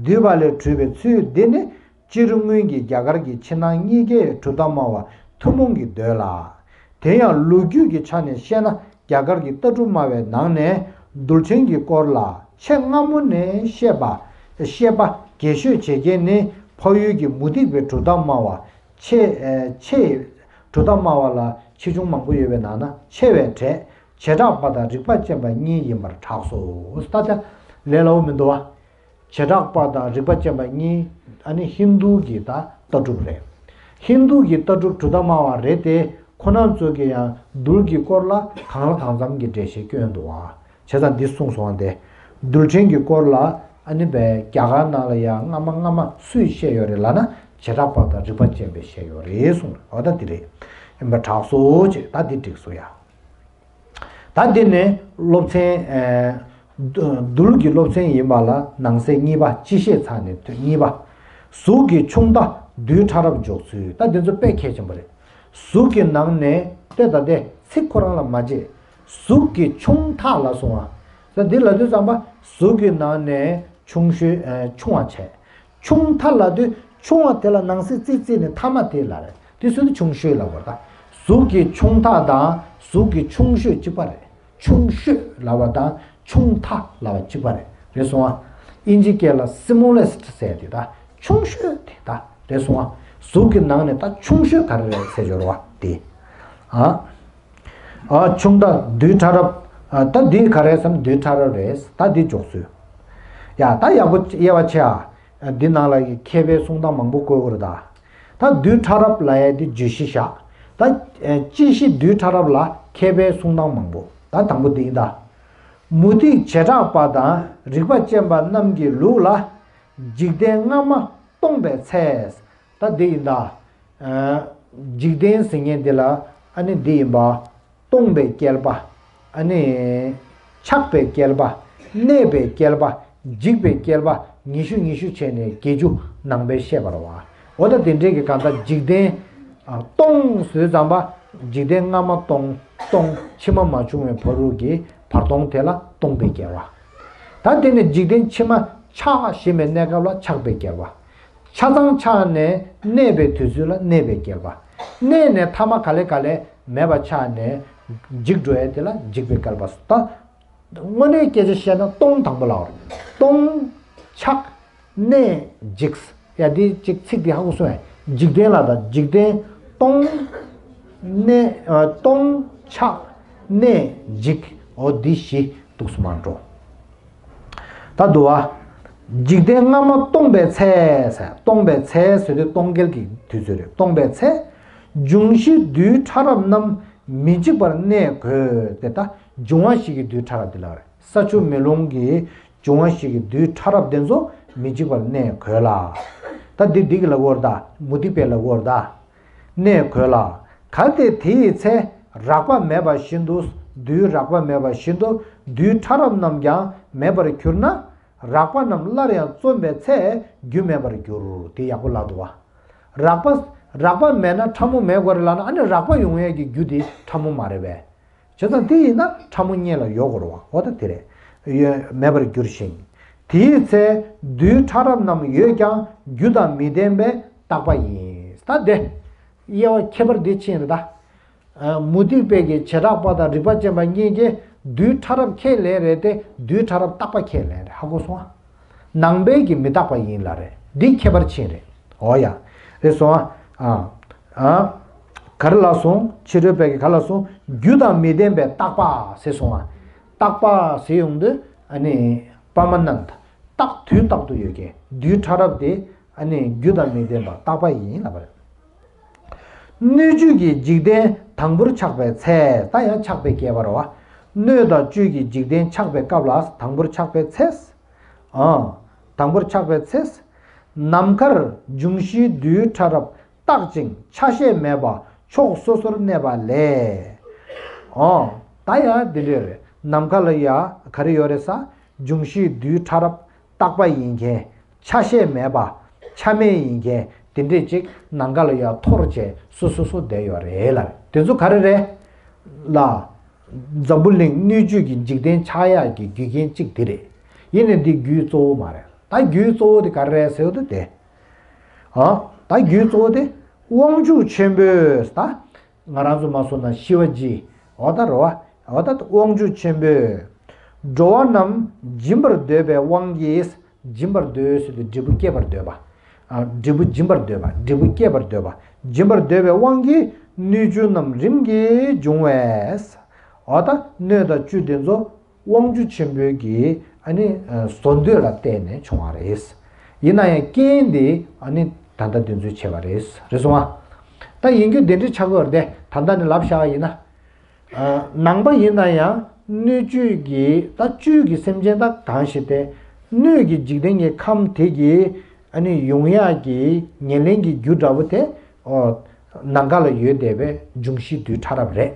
བསྡུས་པ་ལས་གྲུབ་པའི་ཚུལ་འདི་ནི། སྤྱིར་སྔོན་གྱི་རྒྱ་གར་གྱི་ཕྱི་ནང་གཉིས་ཀའི་གྲུབ་མཐའ་སྨྲ་བ་ཐུན་མོང་གིས་འདོད་ལ། དེ་ཡང་ལོ་རྒྱུས་ཀྱི་ཆ་ནས་བཤད་ན། རྒྱ་གར་གྱི་ལྟ་གྲུབ་སྨྲ་བའི་ནང་ནས་རྡུལ་ཕྲན་གྱི་སྐོར་ལ་ཆེས་སྔ་མོ་ནས་བཤད་པ། བཤད་པ་རྒྱས་ཤོས་བྱེད་མཁན་ནི་འཕགས་ཡུལ་གྱི་མུ་སྟེགས་པའི་གྲུབ་མཐའ་སྨྲ་བ། ཆེས་ཆེས་གྲུབ་མཐའ་སྨྲ་བ་ལ་ཆེ་ཆུང་མང་པོ་ཡོད་པའི་ནང་ན་ཆེ་བའི་གྲས་བྱེ་བྲག་པ་དང་རིགས་པ་ཅན་པ་གཉིས་ཡིན་པར་གྲགས་སོ། ད་ལྟ་ལས་སླ་བོ་མི་འདུག་བ། བྱེ་བྲག་པ་དང་རིགས་པ་ཅན་པ་གཉིས། ཨ་ནི་ཧིན་རྡུ་གི་ད་ལྟ་གྲུབ་རེད། ཧིན་རྡུ་གི་ལྟ་གྲུབ་གྲུབ་མཐའ་སྨྲ་བ་རེད་དེ། ཁོ་རང་ཚོ་གིས་ཡང་རྡུལ་གྱི་སྐོར་ལ་གང་ལ་གང་འཚམ་གྱི་འགྲེལ་བཤད་བསྐྱོན་འདུག་ཨ། བྱས་ཙང་འདི་གསུངས་སོང་བ་དེ། རྡུལ་ཕྲན་གྱི་སྐོར་ལ་ཨ་ནི་བའི་རྒྱ་གར་ནང་ལ་ཡང་སྔ་མ་སྔ་མ་སུས་བཤད་ཡོད་རེད་ལབ་ན། བྱེ་བྲག་པ་དང་རིགས་པ་ཅན་པས་བཤད་ཡོད་རེད་གསུངས། འོ་ད་འདི་རེད། ཡིན་པ་གྲགས་སོ་ཅེས། ད་འདི་འགྲིག་སོང་ཡ། ད་འདི་ནི་སློབ་ཚན། ཨ། རྡུལ་གྱི་སློབ་ཚན་ཡིན་པ་ལ་ནང་གསེས་གཉིས་པ། སྤྱི་བཤད་ཚར་ནས་དོན་གཉིས་པ། གཟུགས་ཀྱི་ཆུང་མཐའ་རྡུལ་ཕྲ་རབ་འཇོག་ཚུལ། ད་འདི་ཚོ་དཔེ་གལ་ཆེན་པོ་རེད། གཟུགས་ཀྱི་ནང་ནས་ལྟོས་དང་ལྟོས། ཚིག་ཁོ་རང་ལ་མ་བརྗེད། གཟུགས་ཀྱི་ཆུང་མཐའ་ལ་སོང་བ། ད་འདི་ལ་དུས་ཙམ་པ་གཟུགས་ཀྱི་ནང་ནས་ཆུང་ཤོས། ཨ། ཆུང་བ་བྱས། ཆུང་མཐའ་ལབ་དུས་ཆུང་བ་དེ་ལ་ནང་གསེས་རྩིས་རྩིས་ནས་མཐའ་མ་དེ་ལ་རེད། དེ་ཚོ་ནི་ཆུང་ཤོས་ལབ་པ་རེད། ད་གཟུགས་ཀྱི་ཆུང་མཐའ་དང་གཟུགས་ཀྱི་ཆུང་ཤོས་གཅིག་པ་རེད། ཆུང་ཤོས་ལབ་པ་དང་ཆུང་མཐའ་ལབ་པ་གཅིག་པ་རེད། རེད་སོང་ཨ། ཨིན་ཇི་སྐད་ལ་smallest ཟེར་དེ། ད་ཆུང་ཤོས་དེ་ད་རེད་སོང་ཨ། གཟུགས་ཀྱི་ནང་ནས་ད་ཆུང་ཤོས་ག་རེ་རེད་ཟེར་སྦྱོར་བ་དེ། ཨ། ཨ། ཆུང་མཐའ་རྡུལ་ཕྲ་རབ། ཨ། ད་འདི་ག་རེ་ཟེར་ན་རྡུལ་ཕྲ་རབ་རེད། ད་འདི་འཇོག་ཚུལ། ཡ། ད་ཡག་པོ་དབྱེ་བ་ཕྱེ་ཨ། འདི་ནང་ལ་མཁས་པའི་གསུང་སྟངས་མང་པོ་བཀོད་ཡོད་རེད་ད། ད་རྡུལ་ཕྲ་རབ་ལབ་ཡ་འདི་བརྗོད་གཞི་བཞག། ད་ ད་ཨེ་སྤྱི་གཞི་རྡུལ་ཕྲ་རབ་ལ་མཁས་པའི་གསུང་སྟངས་མང་པོ། ད་དང་པོ་འདི་ཡིན་ད། མུ་སྟེགས་བྱེ་བྲག་པ་དང་རིག་པ་ཅན་པ་རྣམས་ཀྱི་ལུགས་ལ། འཇིག་རྟེན་སྔ་མ་སྟོང་པའི་ཚེ། ད་འདི་ཡིན་ད། ཨ་འཇིག་རྟེན་ཟེར་མཁན་འདི་ལ་ཨ་ནི་འདི་ཡིན་པ། སྟོང་པའི་བསྐལ་པ། ཨ་ནི་ཆགས་པའི་བསྐལ་པ། གནས་པའི་བསྐལ་པ། འཇིག་པའི་བསྐལ་པ། ཉི་ཤུ་ཉི་ཤུ་བྱས་ནས་བརྒྱད་ཅུ་ནང་པའི་བཤད་པ་རེད་བ། འོ་ད་དེ་འདྲའི་གི་གང་ལྟར་འཇིག་རྟེན་ཨ་སྟོང་ཟེར་དུས་ཙམ་པ། འཇིག་རྟེན་སྔ་མ་སྟོང་སྟོང་ཕྱི་མ་མ་བྱུང་བའི་བར་དུ་གི་བར་སྟོང་དེ་ལ་སྟོང་པའི་བསྐལ་པ། ད་དེ་ནས་འཇིག་རྟེན་ཕྱི་མ་ཆགས་བཞིན་པའི་གནས་སྐབས་ལ་ཆགས་པའི་བསྐལ་པ། ཆ་ཚང་ཆགས་ནས་གནས་པའི་དུས་ཚོད་ལ་གནས་པའི་བསྐལ་པ། གནས་ནས་ཐ་མ་ག་ལེ་ག་ལེ་མེད་པ་ཆགས་ནས་འཇིག་འགྲོ་ཡས་དེ་ལ་འཇིག་པའི་བསྐལ་པ། ད་དངོས་གནས་སྐད་ཆ་བཤད་ན་སྟོང་དང་པོ་ལ་བར། སྟོང་། ཆགས། གནས། འཇིག་ཡ་འདི་གཅིག་ཚིག་འདི་ཧ་གོ་སོང་ངས། འཇིག་རྟེན་ལ་ད་འཇིག་རྟེན། སྟོང་། གནས། ཨ་སྟོང་། ཆགས། གནས། འཇིག་འོ་འདི་བཞི་འདུག་སེ་མར་འགྲོ། ད་འདུག་བ། འཇིག་རྟེན་སྔ་མ་སྟོང་པའི་ཚེ། སྟོང་པའི་ཚེ་ཟེར་དུས་སྟོང་རྐྱེན་གྱི་དུས་ཚོད་རེད། སྟོང་པའི་ཚེ། འབྱུང་བཞི་རྡུལ་ཕྲ་རབ་རྣམས་མི་འཇིག་པར་གནས་དགོས་ཏེ། ད་འབྱུང་བ་བཞི་གི་རྡུལ་ཕྲ་རབ་དེ་ལ་རེད། ས་ཆུ་མེ་རླུང་གི་འབྱུང་བ་བཞི་གི་རྡུལ་ཕྲ་རབ་དེ་ཚོ་མི་འཇིག་པར་གནས་དགོས་ལ། ད་འདི་འདི་གི་ལ་གོ་ར་ད། མུ་སྟེགས་པའི་ལ་གོ་ར་ད། གནས་དགོས་ལ། གལ་ཏེ་དེ་ཡི་ཚེ་རགས་པ་མེད་པ་བཞིན་དུ། རྡུལ་རགས་པ་མེད་པ་བཞིན་དུ་རྡུལ་ཕྲ་རབ་རྣམས་ཀྱང་མེད་པར་གྱུར་ན། རགས་པ་རྣམས་སླར་ཡང་རྩོམ་པའི་ཚེ་རྒྱུ་མེད་པར་འགྱུར། དེ་ཡག་པོ་ལབ་འདུག་བ། རགས་པ། རགས་པ་མེད་ན་ཕྲ་མོ་མེད་དགོས་རེད་ལབ་ན། ཨ་ནི་རགས་པ་ཡོང་ཡས་ཀྱི་རྒྱུ་དེ་ཕྲ་མོ་མ་རེད་པས། བྱས་ཙང་དེ་ཡིན་ན་ཕྲ་མོ་རྙེད་ལ་ཡོད་དགོས་རེད་བ། འོ་ད་དེ་རེད། ཡོད་མེད་པར་འགྱུར་ཞིང་། དེའི་ཚེ་རྡུལ་ཕྲ་རབ་རྣམས་ཡོད་ཀྱང་རྒྱུ་དང་མི་ལྡན་པས་རྟག་པ་ཡིན། ད་དེ། དབྱེ་བ་ཁྱད་པར་འདི་ཕྱིན་རེད་ད། ཨ་མུ་སྟེགས་པའི་གི་བྱེ་བྲག་པ་དང་རིག་པ་ཅན་པ་གཉིས་ཀྱིས་རྡུལ་ཕྲ་རབ་ཁས་ལེན་རེད་དེ། རྡུལ་ཕྲ་རབ་རྟག་པ་ཁས་ལེན་རེད། ཧ་གོ་སོང་ཨ། ནང་པའི་གི་མི་རྟག་པ་ཡིན་ལབ་རེད། འདི་ཁྱད་པར་ཕྱིན་རེད། འོ་ཡ། རེད་སོང་ཨ། ཨ། ཨ། ག་རེ་ལབ་སོང་། ཕྱི་རོལ་པའི་གི་ག་ལབ་སོང་། རྒྱུ་དང་མི་ལྡན་པའི་རྟག་པ་ཟེར་སོང་ཨ། རྟག་པ་ཟེར་ཡོང་དུས་ཨ་ནི་པར་མ་ནན་ཊ། རྟག་དུས་རྟག་ཏུ་ཡོད་མཁན། རྡུལ་ཕྲ་རབ་དེ་ཨ་ནི་རྒྱུ་དང་མི་ལྡན་པ་རྟག་པ་ཡིན་ལབ་པ་རེད། སྣོད་བཅུད་ཀྱི་འཇིག་རྟེན་དང་པོར་ཆགས་པའི་ཚེ། ད་ཡང་ཆགས་པའི་བསྐལ་པ་རེད་བ། སྣོད་དང་བཅུད་ཀྱི་འཇིག་རྟེན་ཆགས་པའི་སྐབས་ལ་དང་པོར་ཆགས་པའི་ཚེ། ཨ། དང་པོར་ཆགས་པའི་ཚེ། ནམ་མཁར་འབྱུང་བཞིའི་རྡུལ་ཕྲ་རབ་རྟག་ཅིང་ཆ་ཤས་མེད་པ་ཕྱོགས་སོ་སོར་གནས་པ་ལས། ཨ། ད་ཡང་འདི་འདྲ་རེད། ནམ་མཁའ་ལ་ཡ་ག་རེ་ཡོད་རེད་ཟེར། འབྱུང་བཞིའི་རྡུལ་ཕྲ་རབ་རྟག་པ་ཡིན་མཁན། ཆ་ཤས་མེད་པ། ཆ་མེད་ཡིན་མཁན་དེ་འདྲས་ཅིག་ནམ་མཁའ་ལ་ཡར་འཐོར་བྱས་སོ་སོ་སོ་བསྡད་ཡོད་རེད་ལབ། དེ་ཚོ་ག་རེ་རེད་ལ། འཛམ་བུ་གླིང་སྣོད་བཅུད་ཀྱི་འཇིག་རྟེན་ཆགས་ཡག་གི་རྒྱུ་རྐྱེན་གཅིག་དེ་རེད། ཡིན་ནའི་འདི་རྒྱུའི་གཙོ་བོ་མ་རེད། ད་རྒྱུའི་གཙོ་བོ་དེ་ག་རེ་རེད་ཟེར་བ་དེ། ཨ། ད་རྒྱུའི་གཙོ་བོ་དེ་དབང་ཕྱུག་ཆེན་པོས་ད། ང་རང་ཚོ་མ་སོང་ན་ཤི་བ་ཇི། འོ་ད་རོ། འོ་ད་དབང་ཕྱུག་ཆེན་པོས། འགྲོ་བ་རྣམས་སྦྱིན་པར་འདོད་པའི་དབང་གིས། སྦྱིན་པར་འདོད་ཟེར་དུས་འབྲས་བུ་བསྐྱེད་པར་འདོད་པ། ཨ། འབྲས་བུ་སྦྱིན་པར་འདོད་པ། འབྲས་བུ་བསྐྱེད་པར་འདོད་པ། སྦྱིན་པར་འདོད་པའི་དབང་གིས་སྣོད་བཅུད་རྣམས་རིམ་གྱིས་འབྱུང་བས། འོ་ད་སྣོད་དང་བཅུད་དེ་ཚོ་དབང་ཕྱུག་ཆེན་པོའི་གི་ཨ་ནི་བཟོ་འདོད་ལ་བརྟེན་ནས་བྱུང་བ་རེད། ཡིན་ན་ཡང་རྐྱེན་དེ་ཨ་ནི་ད་ལྟ་འདི་ཚོས་བྱས་པ་རེད། རེད་སོང་ཨ། ད་ཡིན་རྒྱུ་དེ་འདྲ་ཆགས་ཀྱི་ཡོད་རེད་དེ། ད་ལྟ་ནས་ལབ་བཞག་པ་ཡིན་ན། ནང་པ་ཡིན་ན་ཡང་སྣོད་བཅུད་ཀྱི་ད་བཅུད་ཀྱི་སེམས་ཅན་ད་གང་ཞིག་སྟེ། སྣོད་ཀྱི་འཇིག་རྟེན་གྱི་ཁམས་དེ་གི་ཨ་ནི་ཡོང་ཡག་གི་ཉེར་ལེན་གྱི་རྒྱུ་འདྲ་བོ་དེ། ཨོ། ནམ་མཁའ་ལ་ཡོད་བསྡད་པའི་འབྱུང་བཞི་རྡུལ་ཕྲ་རབ་རེད།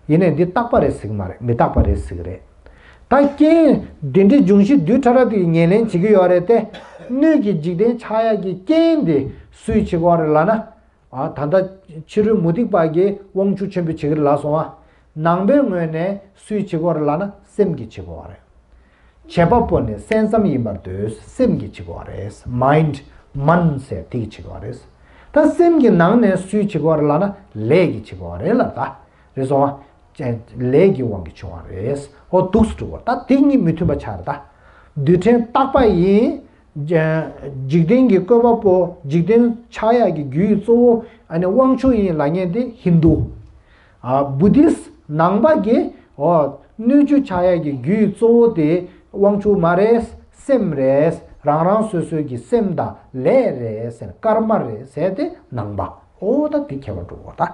ཡིན་ནའི་འདི་རྟག་པ་རེད་ཟེར་གྱི་མ་རེད། མི་རྟག་པ་རེད་ཟེར་གྱི་རེད། ད་རྐྱེན་འདི་འདྲའི་འབྱུང་བཞི་རྡུལ་ཕྲ་རབ་དེ་གི་ཉེར་ལེན་བྱེད་ཀྱི་ཡོད་རེད་དེ། སྣོད་ཀྱི་འཇིག་རྟེན་ཆགས་ཡག་གི་རྐྱེན་དེ་སུས་བྱེད་ཀྱི་ཡོད་རེད་ལབ་ན། ཨ། ད་ལྟ་ཕྱི་རོལ་མུ་སྟེགས་པ་གིས་དབང་ཕྱུག་ཆེན་པོས་བྱེད་ཀྱི་རེད་ལབ་སོང་ཨ། ནང་པའི་ངོས་ནས་སུས་བྱེད་ཀྱི་ཡོད་རེད་ལབ་ན་སེམས་ཀྱིས་བྱེད་ཀྱི་ཡོད་རེད། བྱེད་པ་པོ་ནི་སེམས་ཙམ་ཡིན་པར་འདོད། སེམས་ཀྱིས་བྱེད་ཀྱི་ཡོད་རེད། མའིན་ཌི། མན་ཟེར་དེ་གིས་བྱེད་ཀྱི་ཡོད་རེད། ད་སེམས་ཀྱི་ནང་ནས་སུས་བྱེད་ཀྱི་ཡོད་རེད་ལབ་ན་ལས་ཀྱིས་བྱེད་ཀྱི་ཡོད་རེད་ལབ་ད། རེད་སོང་ཨ། ལས་ཀྱི་དབང་གིས་བྱུང་བ་རེད། ཨོ་འདུག་སེ་འགྲོ་བ། ད་དེ་གཉིས་མི་མཐུན་པ་ཆགས་རེད་ད། རྡུལ་ཕྲན་རྟག་པ་ཡིན། འཇིག་རྟེན་གྱི་བཀོད་པ་པོ། འཇིག་རྟེན་ཆགས་ཡག་གི་རྒྱུ་ཡི་གཙོ་བོ་ཨ་ནི་དབང་ཕྱུག་ཡིན་ལབ་མཁན་དེ་ཧིན་དུ། ཨ། བུ་དིསི་ནང་པ་གིས། ཨོ། སྣོད་བཅུད་ཆགས་ཡག་གི་རྒྱུ་ཡི་གཙོ་བོ་དེ་དབང་ཕྱུག་མ་རེད། སེམས་རེད། རང་རང་སོ་སོའི་གི་སེམས་དང་ལས་རེད་ཟེར། ཀརྨ་རེད་ཟེར་དེ་ནང་པ། ཨོ་ད་དེ་ཁྱད་པར་འགྲོ་གི་ཡོད་རེད་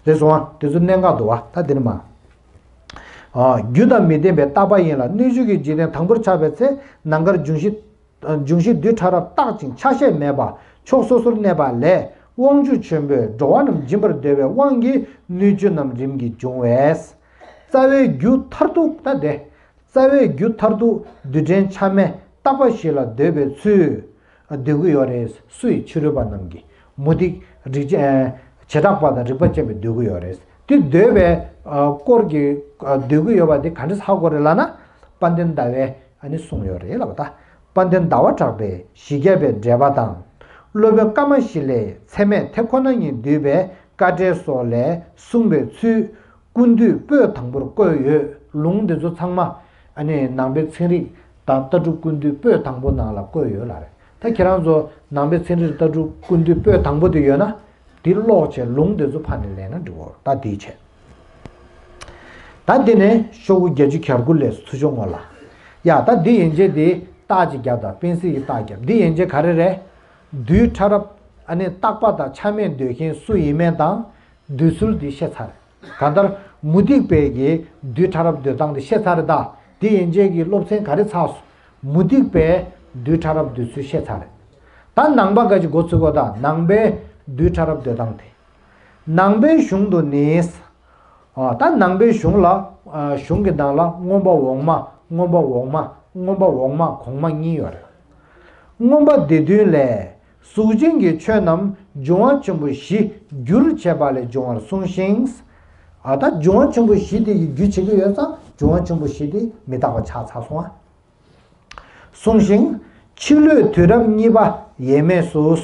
ད། རེད་སོང་ཨ། དེ་ཚོ་གནད་འགག་འདུག་བ། ད་དེ་ནི་མ། ཨ། རྒྱུ་དང་མི་ལྡན་པའི་རྟག་པ་ཡིན་ལ། སྣོད་བཅུད་ཀྱི་འཇིག་རྟེན་དང་པོར་ཆགས་པའི་ཚེ། ནམ་མཁར་འབྱུང་བཞི། འབྱུང་བཞི་རྡུལ་ཕྲ་རབ་རྟག་ཅིང་ཆ་ཤས་མེད་པ་ཕྱོགས་སོ་སོར་གནས་པ་ལས། དབང་ཕྱུག་ཆེན་པོས་འགྲོ་བ་རྣམས་སྦྱིན་པར་འདོད་པའི་དབང་གིས་སྣོད་བཅུད་རྣམས་རིམ་གྱིས་འབྱུང་བས། རྩ་བའི་རྒྱུ་མཐར་ཐུག་ད་དེ། རྩ་བའི་རྒྱུ་མཐར་ཐུག་རྡུལ་ཕྲན་ཆ་མེད་རྟག་པ་བཞི་ལ་འདོད་པའི་ཚུལ། འདོད་ཀྱི་ཡོད་རེད། སུ་ཡི་ཕྱི་རོལ་པ་རྣམས་ཀྱིས། མུ་སྟེགས་རིགས་ཅན། བྱེ་བྲག་པ་དང་རིགས་པ་ཅན་པས་འདོད་ཀྱི་ཡོད་རེད། དེ་འདོད་པའི་སྐོར་གྱི་འདོད་ཀྱི་ཡོད་པ་དེ་ག་འདྲས་ཧ་གོ་རེད་ལབ་ན། དཔལ་ལྡན་ཟླ་བས་ཨ་ནི་གསུངས་ཡོད་རེད་ལབ་པ་ད། དཔལ་ལྡན་ཟླ་བ་གྲགས་པས་བཞི་བརྒྱ་པའི་འགྲེལ་པ་དང་། སློབ་དཔོན་ཀ་མ་ཤཱི་ལའི་ཚད་མས་དེ་ཁོ་ན་ཉིད་བསྡུས་པའི་དཀའ་འགྲེལ་སོགས་ལས་གསུངས་པའི་ཚུལ། ཀུན་བཏུས་པོད་དང་པོར་བཀོད་ཡོད། ལུང་འདི་ཚོ་ཚང་མ་ཨ་ནི་ནང་པའི་ཚན་རིག་དང་ལྟ་གྲུབ་ཀུན་བཏུས་པོད་དང་པོ་ནང་ལ་བཀོད་ཡོད་ལ་རེད། ད་ཁྱེད་རང་ཚོ་ནང་པའི་ཚན་རིག་ལྟ་གྲུབ་ཀུན་བཏུས་པོད་དང་པོ་དེ་ཡོད་ན། དེ་ཀློག་བྱས་ལུང་དེ་ཚོ་ཕར་ནས་ལེན་ན་འགྲིག་གོ། ད་དེའི་ཆེད། ད་འདི་ནས་ཤོག་གུ་བརྒྱད་ཅུ་གྱ་དགུ་ལས་ཚུར་ཤོག་སྔོན་ལ། ཡ་ད་འདི་ཡན་ཆད་དེ་རྟགས་ཅིག་བརྒྱབ་དང་། པེན་སིལ་གྱི་རྟགས་བརྒྱབ། འདི་ཡན་ཆད་ག་རེ་རེད། རྡུལ་ཕྲ་རབ་ཨ་ནི་རྟག་པ་དང་ཆ་མེད་འདོད་མཁན་སུ་ཡིན་མིན་དང་། འདོད་ཚུལ་འདི་བཤད་ཚར། གང་ལྟར་མུ་སྟེགས་པའི་གི་རྡུལ་ཕྲ་རབ་འདོད་སྟངས་འདི་བཤད་ཚར་རེད་ད། འདི་ཡན་ཆད་ཀྱི་སློབ་ཚན་ག་རེ་ཚར་སོང་། མུ་སྟེགས་པའི་རྡུལ་ཕྲ་རབ་འདོད་ཚུལ་བཤད་ཚར་རེད། ད་ནང་པ་ག་ཅིག་འགོ་ཚུགས་གོ། ད་ནང་པའི་རྡུལ་ཕྲ་རབ་འདོད་སྟངས་དེ། ནང་པའི་གཞུང་དུ་ནི། ཨ། ད་ནང་པའི་གཞུང་ལ། ཨ། གཞུང་གི་ནང་ལ་མངོན་པ་འོག་མ། མངོན་པ་འོག་མ། མངོན་པ་འོག་མ་གོང་མ་གཉིས་ཡོད་རེད། མངོན་པ་སྡེ་བདུན་ལས། གཟུགས་ཅན་གྱི་ཆོས་རྣམས་འབྱུང་བ་ཆེན་པོ་བཞི་རྒྱུར་བྱས་པ་ལས་འབྱུང་བར་གསུངས་ཤིང་། ཨ། ད་འབྱུང་བ་ཆེན་པོ་བཞི་དེ་ཡི་རྒྱུ་བྱེད་ཀྱི་ཡོད་ཙང་འབྱུང་བ་ཆེན་པོ་བཞི་དེ་མི་རྟག་པ་ཆགས་ཚར་སོང་ཨ། གསུངས་ཤིང་། ཕྱི་ལོའི་དུས་རབས་གཉིས་པ་ཡས་མས་སུ།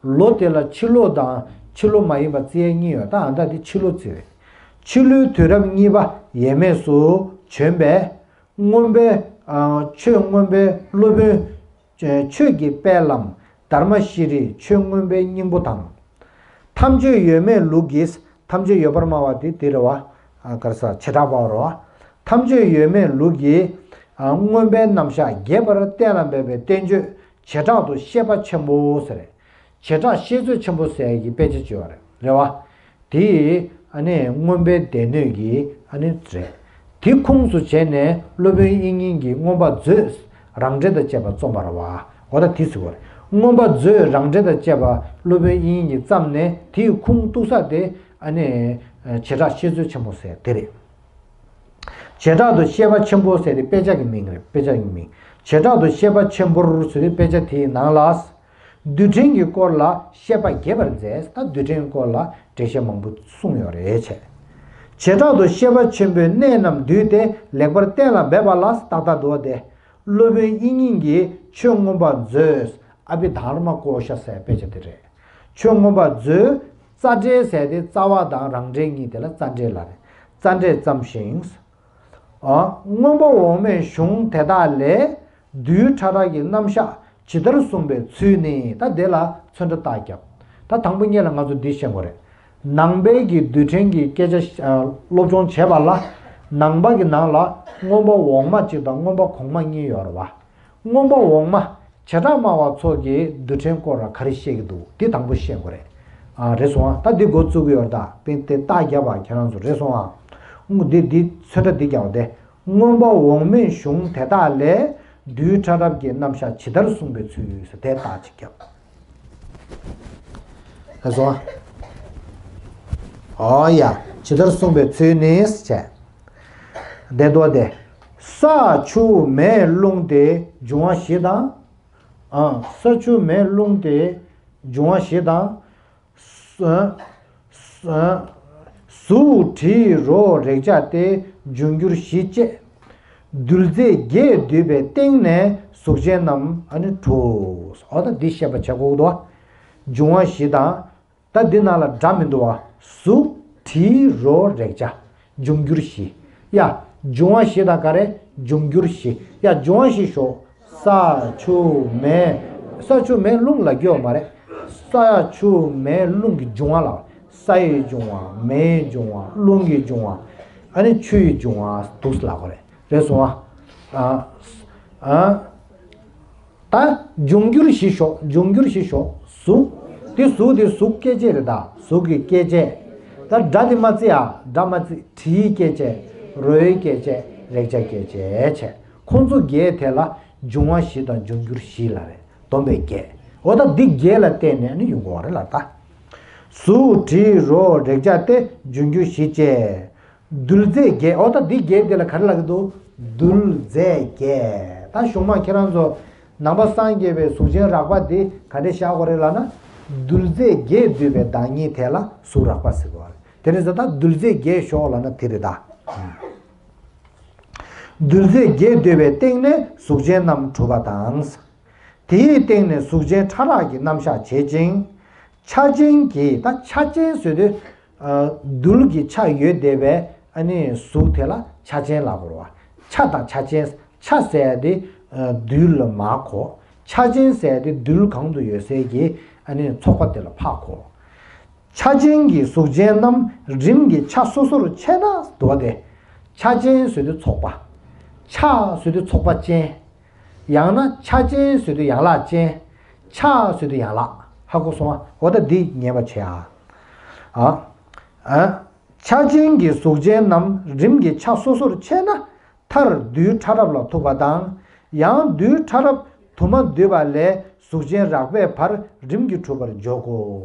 ལོ་དེ་ལ་ཕྱི་ལོ་དང་ཕྱི་ལོ་མ་ཡིན་པ་རྩི་ཡས་གཉིས་ཡོད། ད་ཨ་ད་དེ་ཕྱི་ལོ་རྩི་བས། ཕྱི་ལོའི་དུས་རབས་གཉིས་པ་ཡས་མས་སུ་བྱོན་པའི་མངོན་པའི། ཨ། ཆོས་མངོན་པའི་སློབ་དཔོན། ཆོས་ཀྱི་དཔལ་ལམ་དྷརྨ་ཤྲཱི་ཆོས་མངོན་པའི་སྙིང་པོ་དང་། ཐམས་ཅད་ཡོད་མེད་ལུགས་ཀྱི། ཐམས་ཅད་ཡོད་པར་སྨྲ་བ་དེ་དེ་རེད་བ། ཨ། ག་རེ་ཟེར། བྱེ་བྲག་པ་རེད་བ། ཐམས་ཅད་ཡོད་མེད་ལུགས་ཀྱི། ཨ། མངོན་པའི་རྣམ་གཞག་རྒྱས་པར་གཏན་ལ་འབེབས་པའི་བསྟན་བཅོས་བྱེ་བྲག་ཏུ་བཤད་པ་ཆེན་པོ་ཟེར། བྱེ་བྲག་བཤད་མཛོད་ཆེན་པོ་ཟེར་གྱི་དཔེ་ཆ་ཅིག་ཡོད་རེད། རེད་བ། དེ་ཨ་ནི་མངོན་པའི་སྡེ་སྣོད་ཀྱི་ཨ་ནི་རེད། དེ་ཁུངས་སུ་བྱས་ནས་སློབ་དཔོན་དབྱིག་གཉེན་གྱིས་མངོན་པ་མཛོད། རང་འགྲེལ་དང་བཅས་པ་རྩོམ་པ་རེད་བ། འོ་ད་དེ་ཟེར་བ་རེད། མངོན་པ་མཛོད་རང་འགྲེལ་དང་བཅས་པ་སློབ་དཔོན་དབྱིག་གཉེན་གྱིས་བརྩམས་ནས། དེའི་ཁུངས་གཏུགས་ས་དེ་ཨ་ནི་བྱེ་བྲག་བཤད་མཛོད་ཆེན་པོ་ཟེར་དེ་རེད། བྱེ་བྲག་ཏུ་བཤད་པ་ཆེན་པོ་ཟེར་དེ་དཔེ་ཆ་གི་མིང་རེད། དཔེ་ཆ་གི་མིང་། བྱེ་བྲག་ཏུ་བཤད་པ་ཆེན་པོར་ཟེར་དེ་དཔེ་ཆ་དེའི་ནང་ལ། རྡུལ་ཕྲན་གྱི་སྐོར་ལ་བཤད་པ་རྒྱས་པར་མཛད། ད་རྡུལ་ཕྲན་སྐོར་ལ་འགྲེལ་བཤད་མང་པོ་གསུངས་ཡོད་རེད་བྱས། བྱེ་བྲག་ཏུ་བཤད་པ་ཆེན་པོའི་གནད་རྣམས་བསྡུས་ཏེ་ལེགས་པར་གཏན་ལ་འབེབས་པ་ལ་ཏག་ཏག་འདུག་སྟེ། སློབ་དཔོན་དབྱིག་གཉེན་གྱིས་ཆོས་མངོན་པ་མཛོད། ཨ་བྷི་དྷརྨ་ཀོ་ཤ་ཟེར་དཔེ་ཆ་དེ་རེད། ཆོས་མངོན་པ་མཛོད། རྩ་འགྲེལ་ཟེར་དེ་རྩ་བ་དང་རང་འགྲེལ་གཉིས་དེ་ལ་རྩ་འགྲེལ་ལ་རེད། རྩ་འགྲེལ་བརྩམས་ཤིང་། ཨ། མངོན་པ་འོག་མའི་གཞུང་དེ་དག་ལས་རྡུལ་ཕྲ་རབ་ཀྱི་རྣམ་གཞག་ཇི་ལྟར་གསུངས་པའི་ཚུལ་ནི། ད་དེ་ལ་ཚོན་ཁྲ་རྟགས་བརྒྱབ། ད་དང་པོ་ཉིད་ལ་ང་ཚོ་འདི་ཤེས་དགོས་རེད། ནང་པའི་གི་རྡུལ་ཕྲན་གྱི་སྐད་ཆ་སློབ་སྦྱོང་བྱེད་པ་ལ། ནང་པ་གི་ནང་ལ་མངོན་པ་འོག་མ་གཅིག་དང་མངོན་པ་གོང་མ་གཉིས་ཡོད་རེད་བ། མངོན་པ་འོག་མ། བྱེ་བྲག་སྨྲ་བ་ཚོ་གིས་རྡུལ་ཕྲན་སྐོར་ལ་ག་རེ་བཤད་ཀྱི་འདུག་དེ་དང་པོ་ཤེས་དགོས་རེད། ཨ། རེད་སོང་ཨ། ད་འདི་འགོ་བཙུགས་ཀྱི་ཡོད་རེད། ད་པེན་དེ་རྟགས་བརྒྱབ་པ་ཁྱེད་རང་ཚོ་རེད་སོང་ཨ། འོ་འདི་འདི་ཚོན་ཁྲ་འདི་རྒྱག་པ་དེ། མངོན་པ་འོག་མའི་གཞུང་དེ་དག་ལས་རྡུལ་ཕྲ་རབ་ཀྱི་རྣམ་གཞག་ཇི་ལྟར་གསུངས་པའི་ཚུལ་ཟེར་དེ་རྟགས་ཅིག་བརྒྱབ། ལགས་སོ། ཨོ་ཡ། ཇི་ལྟར་གསུངས་པའི་ཚུལ་ནི་བྱས། དེ་འདོད་དེ། ས་ཆུ་མེ་རླུང་སྟེ་འབྱུང་བ་བཞི་དང་། ཨ། ས་ཆུ་མེ་རླུང་སྟེ་འབྱུང་བ་བཞི་དང་། ས་ས་གཟུགས་དྲི་རོ་རེག་བྱ་སྟེ་འབྱུང་འགྱུར་བཞི་བཅས། རྡུལ་རྫས་བརྒྱད་འདུས་པའི་སྟེང་ནས་གཟུགས་ཅན་རྣམས་ཨ་ནི་དྲུག། འོ་ད་འདི་བཤད་པ་བྱེད་དགོས་འདུག་བ། འབྱུང་བ་བཞི་དང་། ད་འདི་ནང་ལ་སྒྲ་མི་འདུག་བ། གཟུགས་དྲི་རོ་རེག་བྱ། འབྱུང་འགྱུར་བཞི། ཡ། འབྱུང་བ་བཞི་དང་ག་རེ། འབྱུང་འགྱུར་བཞི། ཡ། འབྱུང་བ་བཞི་ཤོག་ས་ཆུ་མེ། ས་ཆུ་མེ་རླུང་ལབ་ཀྱི་ཡོད་མ་རེད། ས་ཆུ་མེ་རླུང་གི་འབྱུང་བ་ལ། ས་ཡི་འབྱུང་བ། མེའི་འབྱུང་བ། རླུང་གི་འབྱུང་བ། ཨ་ནི་ཆུ་ཡི་འབྱུང་བ་འདུག་ལབ་དགོས་རེད། རེད་སོང་ཨ། ཨ། ཨ། ད་འབྱུང་འགྱུར་བཞི་ཤོག་འབྱུང་འགྱུར་བཞི་ཤོག་གཟུགས། དེ་གཟུགས་དེ་གཟུགས་སྐྱེ་མཆེད་རེད་ད། གཟུགས་ཀྱི་སྐྱེ་མཆེད། ད་སྒྲ་དེ་མ་བརྩི་ཡ། སྒྲ་མ་བརྩི། དྲི་ཡིས་སྐྱེད་བྱེད། རོ་ཡིས་སྐྱེད་བྱེད། རེག་བྱ་སྐྱེད་བྱེད་བྱས། ཁོང་ཚོ་བརྒྱད་དེ་ལ་འབྱུང་བ་བཞི་དང་འབྱུང་འགྱུར་བཞི་ལབ་རེད། སྡོམ་པས་བརྒྱད། འོ་ད་འདི་བརྒྱད་ལ་བརྟེན་ནས་ནི་ཡོང་གི་ཡོད་རེད་ལ་ད། གཟུགས་དྲི་རོ་རེག་བྱ་སྟེ། འབྱུང་འགྱུར་བཞི་བཅས། རྡུལ་རྫས་བརྒྱད། འོ་ད་འདི་བརྒྱད་འདི་ལ་ག་རེ་ལབ་ཀྱི་འདུག་རྡུལ་རྫས་བརྒྱད། ད་གཞུང་མ་ཁྱེད་རང་ཚོ་ནང་པ་སངས་རྒྱས་པའི་གཟུགས་ཅན་རགས་པ་འདི་ག་འདྲས་བཞག་དགོས་རེད་ལབ་ན། རྡུལ་རྫས་བརྒྱད་འདུས་པའི་བདག་ཉིད་དེ་ལ་གཟུགས་རགས་པ་ཟེར་དགོས་རེད། དེ་ནི་ཟེར་ད་རྡུལ་རྫས་བརྒྱད་ཞོག་ལབ་ན་དེ་རེད་ད། རྡུལ་རྫས་བརྒྱད་འདུས་པའི་སྟེང་ནས་གཟུགས་ཅན་རྣམས་གྲུབ་པ་དང་། དེའི་སྟེང་ནས་གཟུགས་ཅན་ཕྲ་རགས་ཀྱི་རྣམ་གཞག་བྱེད་ཅིང་། ཆ་ཅན་གྱི། ད་ཆ་ཅན་ཟེར་དུས། ཨ། རྡུལ་གྱི་ཆ་ཡོད་བསྡད་པའི་ཨ་ནི་གཟུགས་དེ་ལ་ཆ་ཅན་ལབ་དགོས་རེད་བ། ཆ་དང་ཆ་ཅན། ཆ་ཟེར་ཡ་དེ་ཨ་རྡུལ་ལ་མར་གོ། ཆ་ཅན་ཟེར་ཡ་དེ་རྡུལ་གང་དུ་ཡོད་སའི་གི་ཨ་ནི་ཚོགས་པ་དེ་ལ་ཕར་གོ། ཆ་ཅན་གྱི་གཟུགས་ཅན་རྣམས་རིམ་གྱིས་ཆ་སོ་སོར་ཕྱེ་ན་འདུག་བ། དེ་ཆ་ཅན་ཟེར་དུས་ཚོགས་པ། ཆ་ཟེར་དུས་ཚོགས་པ་ཅན། ཡང་ན་ཆ་ཅན་ཟེར་དུས་ཡན་ལག་ཅན། ཆ་ཟེར་དུས་ཡན་ལག་ཧ་གོ་སོང་ཨ། འོ་ད་འདི་ངེས་པ་བྱེད་ཨ། ཨ། ཨ། ཆ་ཅན་གྱི་གཟུགས་ཅན་རྣམས་རིམ་གྱིས་ཆ་སོ་སོར་ཕྱེ་ན། མཐར་རྡུལ་ཕྲ་རབ་ལ་ཐུག་པ་དང་། ཡང་རྡུལ་ཕྲ་རབ་དུ་མ་འདུས་པ་ལས་གཟུགས་ཅན་རགས་པའི་བར་རིམ་གྱིས་གྲུབ་པར་འཇོག་གོ།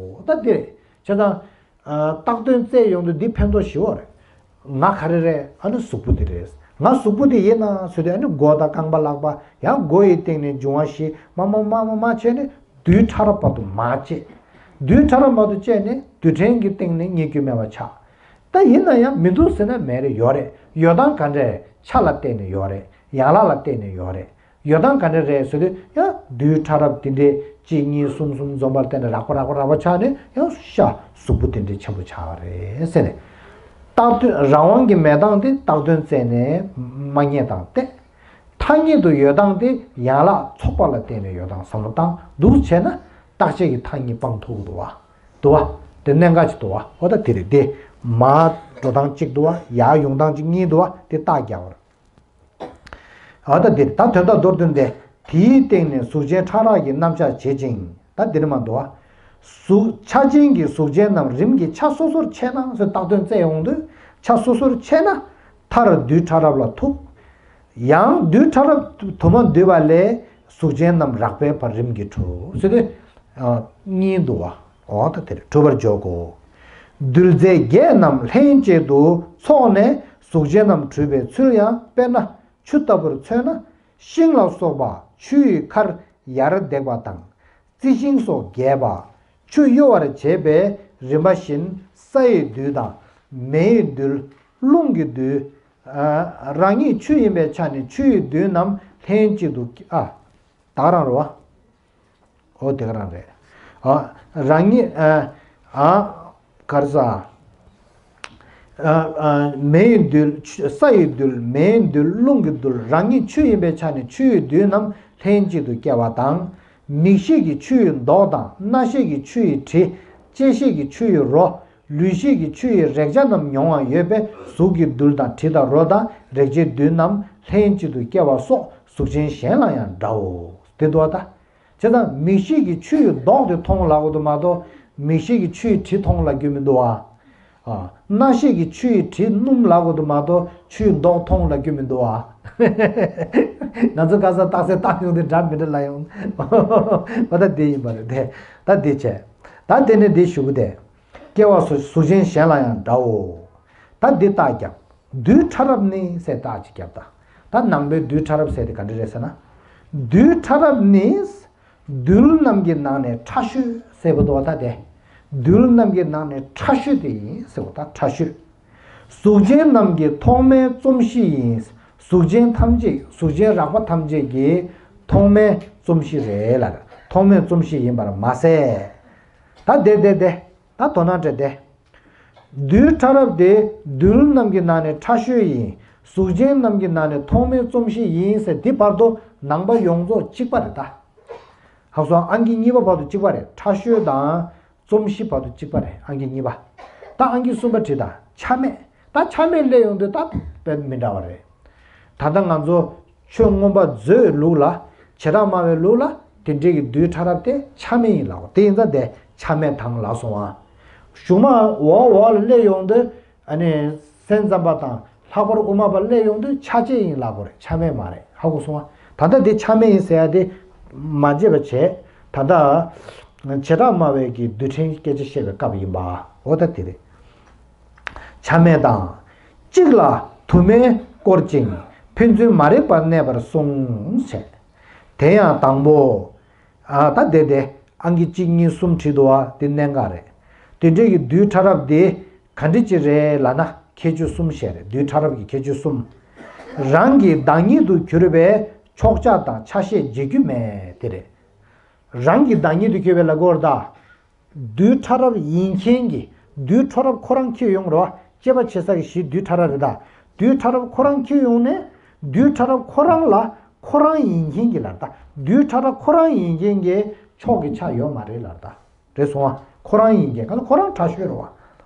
ད་འདི་རེད། བྱས་ཙང་། ཨ། བཏགས་དོན་བཙལ་ཡོང་དུས་འདི་ཕན་ཐོགས་ཞེ་པོ་རེད། ང་ག་རེ་རེད། ཨ་ནི་གཟུགས་པོ་འདི་རེད། ང་གཟུགས་པོ་འདི་ཡིན་ན་ཟེར་དུས་ཨ་ནི་མགོ་དང་རྐང་པ་ལག་པ། ཡང་མགོ་ཡི་སྟེང་ནས་འབྱུང་བ་བཞི་མར་མར་མར་མར་མར་བྱས་ནས་རྡུལ་ཕྲ་རབ་བར་དུ་མར་བཅད། རྡུལ་ཕྲ་རབ་བར་དུ་བཅད་ནས་རྡུལ་ཕྲན་གྱི་སྟེང་ནས་རྙེད་རྒྱུ་མེད་པ་ཆགས། ད་ཡིན་ན་ཡང་མི་འདུག་ཟེར་ན་མེད་རེད། ཡོད་རེད། ཡོད་སྟངས་ག་འདྲ་རེད། ཆ་ལ་བརྟེན་ནས་ཡོད་རེད། ཡན་ལག་ལ་བརྟེན་ནས་ཡོད་རེད། ཡོད་སྟངས་ག་འདྲ་རེད་ཟེར་དུས་ཡང་རྡུལ་ཕྲ་རབ་དེ་འདྲའི་གཅིག་གཉིས་གསུམ་གསུམ་འཛོམས་པར་བརྟེན་ནས་རགས་པ་རགས་པ་རགས་པ་ཆགས་ནས་ཡང་ཤ་གཟུགས་པོ་དེ་འདྲའི་ཆེན་པོ་ཆགས་པ་རེད་ཟེར་ནས། བཏགས་དོན་རང་དབང་གི་མེད་སྟངས་དེ་བཏགས་དོན་བཙལ་ནས་མ་རྙེད་སྟངས་ཏེ། ཐ་སྙད་དུ་ཡོད་སྟངས་དེ་ཡན་ལག་ཚོགས་པ་ལ་བརྟེན་ནས་ཡོད་སྟངས་བསམ་བློ་བཏང་འདུག་བྱས་ན་རྟག་ཆད་ཀྱི་ཐ་སྙད་སྤང་ཐུབ་ཀྱི་འདུག་བ། འདུག་བ། དེ་གནད་འགག་ཅིག་འདུག་བ། འོ་ད་དེ་རེད་དེ། མར་འགྲོ་སྟངས་གཅིག་འདུག་བ། ཡར་ཡོང་སྟངས་གཅིག་གཉིས་འདུག་བ། དེ་རྟགས་རྒྱག་པ་རེད། འོ་ད་འདིར་ད་དོན་དག་མདོར་བསྡུས་ཏེ། དེའི་སྟེང་ནས་གཟུགས་ཅན་ཕྲ་རགས་ཀྱི་རྣམ་གཞག་བྱེད་ཅིང་། ད་འདིར་མ་འདུག་བ། གཟུགས་ཆ་ཅན་གྱི་གཟུགས་ཅན་རྣམས་རིམ་གྱིས་ཆ་སོ་སོར་ཕྱེ་ན་ཟེར་བཏགས་དོན་བཙལ་ཡོང་དུས་ཆ་སོ་སོར་ཕྱེ་ན། མཐར་རྡུལ་ཕྲ་རབ་ལ་ཐུག། ཡང་རྡུལ་ཕྲ་རབ་དུ་མ་འདུས་པ་ལས་གཟུགས་ཅན་རྣམས་རགས་པའི་བར་རིམ་གྱིས་གྲུབ་ཟེར་དུས། ཨ། གཉིས་འདུག་བ། འོ་ད་དེར་གྲུབ་པར་འཇོག་གོ། རྡུལ་རྫས་བརྒྱད་རྣམས་ལྷན་ཅིག་ཏུ་ཚོགས་ནས་གཟུགས་ཅན་རྣམས་གྲུབ་པའི་ཚུལ་ཡང་། དཔེར་ན་ཆུ་ལྟ་བུར་མཚོན་ན། ཤིང་ལ་སོགས་པ་ཆུ་ཡི་ཁར་ཡར་འདེགས་པ་དང་། རྩི་ཤིང་སོགས་རྒྱས་པ། ཆུ་གཡོ་བར་བྱེད་པའི་རིམ་པ་བཞིན་ས་ཡི་རྡུལ་དང་མེ་ཡི་རྡུལ། རླུང་གི་རྡུལ། ཨ། རང་ཉིད་ཆུ་ཡིན་པའི་ཆ་ནས་ཆུ་ཡི་རྡུལ་རྣམས་ལྷན་ཅིག་ཏུ། ཨ། ད་ག་རང་རེད་བ། འོ་དེ་ག་རང་རེད། ཨ། རང་ཉིད། ཨ། ཨ། ག་རེ་ཟ། ཨ། ཨ། མེ་ཡི་རྡུལ། ཆུ། ས་ཡི་རྡུལ། མེའི་རྡུལ། རླུང་གི་རྡུལ། རང་ཉིད་ཆུ་ཡིན་པའི་ཆ་ནས་ཆུ་ཡི་རྡུལ་རྣམས་ལྷན་ཅིག་ཏུ་སྐྱེ་བ་དང་། མིག་ཤེས་ཀྱི་ཆུ་ཡི་མདོག་དང་། རྣ་ཤེས་ཀྱི་ཆུ་ཡི་དྲི། ལྕེ་ཤེས་ཀྱི་ཆུ་ཡི་རོ། ལུས་ཤེས་ཀྱི་ཆུ་ཡི་རེག་བྱ་རྣམས་མྱོང་བ་ཡོད་པས། གཟུགས་ཀྱི་རྡུལ་དང་། དྲི་དང་། རོ་དང་། རེག་བྱའི་རྡུལ་རྣམས་ལྷན་ཅིག་ཏུ་སྐྱེ་བ་སོགས་གཟུགས་ཅན་གཞན་ལ་ཡང་འདྲའོ། དེ་འདུག་བ་ད། བྱས་ཙང་མིག་ཤེས་ཀྱི་ཆུ་ཡི་མདོག་དེ་མཐོང་ལབ་དགོས་འདུག་མ་གཏོགས། མིག་ཤེས་ཀྱི་ཆུ་ཡི་དྲི་མཐོང་ལབ་རྒྱུ་མི་འདུག་བ། ཨ། རྣ་ཤེས་ཀྱི་ཆུ་ཡི་དྲི་སྣོམ་ལབ་དགོས་འདུག་མ་གཏོགས། ཆུ་ཡི་མདོག་མཐོང་ལབ་རྒྱུ་མི་འདུག་བ། ང་ཚོ་ཁ་སང་རྟགས་གསལ་བཏང་ཡོང་དུས་འདྲ་མི་འདྲ་ལབ་ཡོང་། འོ་ད་དེ་ཡིན་པ་རེད་དེ། ད་དེ་བྱས། ད་དེ་ནས་དེ་ཞུ་གི་དེ། སྐྱེ་བ་སོགས་གཟུགས་ཅན་གཞན་ལ་ཡང་འདྲའོ། ད་འདི་རྟགས་རྒྱབ། རྡུལ་ཕྲ་རབ་ནི་ཟེར་རྟགས་ཅིག་རྒྱབ་ད། ད་ནང་པའི་རྡུལ་ཕྲ་རབ་ཟེར་དེ་ག་འདྲ་རེད་ཟེར་ན། རྡུལ་ཕྲ་རབ་ནི། རྡུལ་རྣམས་ཀྱི་ནང་ནས་ཕྲ་ཤོས་ཟེར་བ་དོ་ད་དེ། རྡུལ་རྣམས་ཀྱི་ནང་ནས་ཕྲ་ཤོས་དེ་ཡིན་ཟེར་བ་ད་ཕྲ་ཤོས། གཟུགས་ཅན་རྣམས་ཀྱི་ཐོག་མའི་རྩོམ་གཞི་ཡིན། གཟུགས་ཅན་ཐམས་ཅད། གཟུགས་ཅན་རགས་པ་ཐམས་ཅད་ཀྱི་ཐོག་མའི་རྩོམ་གཞི་རེད་ལ། ཐོག་མའི་རྩོམ་གཞི་ཡིན་པར་མ་ཟད། ད་དེ་དེ་དེ། ད་དོ་སྣང་སྤྲད་དེ། རྡུལ་ཕྲ་རབ་དེ་རྡུལ་རྣམས་ཀྱི་ནང་ནས་ཕྲ་ཤོས་ཡིན། གཟུགས་ཅན་རྣམས་ཀྱི་ནང་ནས་ཐོག་མའི་རྩོམ་གཞི་ཡིན་ཟེར་འདི་བར་དུ་ནང་པ་ཡོངས་རྫོགས་གཅིག་པ་རེད་ད། ཧ་གོ་སོང་། ཨང་ཀི་གཉིས་པ་བར་དུ་གཅིག་པ་རེད། ཕྲ་ཤོས་དང་རྩོམ་གཞི་བར་དུ་གཅིག་པ་རེད། ཨང་ཀི་གཉིས་པ། ད་ཨང་ཀི་གསུམ་པ་བྲིས་དང་ཆ་མེད། ད་ཆ་མེད་སླེབས་ཡོང་དུས་ད་དཔེ་མི་འདྲ་བ་རེད། ད་ལྟ་ང་ཚོ་ཆོས་མངོན་པ་མཛོད་ལུགས་ལ། བྱེ་བྲག་སྨྲ་བའི་ལུགས་ལ་དེ་འདྲའི་གི་རྡུལ་ཕྲ་རབ་དེ་ཆ་མེད་ཡིན་ལབ། དེ་ཡིན་ཙང་དེ་ཆ་མེད་དང་ལབ་སོང་ཨ། གཞུང་མ་འོག་འོག་ལ་སླེབས་ཡོང་དུས་ཨ་ནི་སེམས་ཙམ་པ་དང་ལྷག་པར་དབུ་མ་པ་སླེབས་ཡོང་དུས་ཆ་བྱད་ཡིན་ལབ་དགོས་རེད། ཆ་མེད་མ་རེད། ཧ་གོ་སོང་ང་། ད་ལྟ་འདི་ཆ་མེད་ཡིན་ཟེར་ཡ་དེ་མ་བརྗེད་པ་བྱས། ད་ལྟ་བྱེ་བྲག་སྨྲ་བའི་གི་རྡུལ་ཕྲན་སྐད་ཆ་བཤད་པའི་སྐབས་ཡིན་པ། འོ་ད་དེ་རེད། ཆ་མེད་དང་། གཅིག་ལ་དུ་མས་བསྐོར་ཅིང་ཕན་ཚུན་མ་རིག་པར་གནས་པར་གསུངས་བྱས། དེ་ཡང་དང་པོ། ཨ་ད་དེ་དེ་ཨང་ཀི་གཅིག་གཉིས་གསུམ་བྲིས་འདུག་བ། དེ་གནད་འགག་རེད། དེ་འདྲའི་གི་རྡུལ་ཕྲ་རབ་དེ་ག་འདྲ་ཅིག་རེད་ལབ་ན་ཁྱད་ཆོས་གསུམ་བཤད་རེད། རྡུལ་ཕྲ་རབ་ཀྱི་ཁྱད་ཆོས་གསུམ། རང་གི་བདག་ཉིད་དུ་གྱུར་པའི་ཕྱོགས་ཆ་དང་ཆ་ཤས་འབྱེད་རྒྱུ་མེད་དེ་རེད། རང་གི་བདག་ཉིད་དུ་གྱུར་པའི་ལབ་དགོས་རེད་ད། རྡུལ་ཕྲ་རབ་ཡིན་མཁན་གྱི། རྡུལ་ཕྲ་རབ་ཁོ་རང་འཁྱེར་ཡོང་རེད་བ། དཔྱད་པ་བྱེད་ས་གི་གཞི་རྡུལ་ཕྲ་རབ་རེད་ད། རྡུལ་ཕྲ་རབ་ཁོ་རང་འཁྱེར་ཡོང་ནས་རྡུལ་ཕྲ་རབ་ཁོ་རང་ལ་ཁོ་རང་ཡིན་མཁན་གྱི་ལབ་ད། རྡུལ་ཕྲ་རབ་ཁོ་རང་ཡིན་མཁན་གྱི་ཕྱོགས་ཀྱི་ཆ་ཡོད་མ་རེད་ལབ་ད། རེད་སོང་ང་། ཁོ་རང་ཡིན་མཁན་ག་ལ་ཁོ་རང་དྲག་ཤོས་རེད་བ།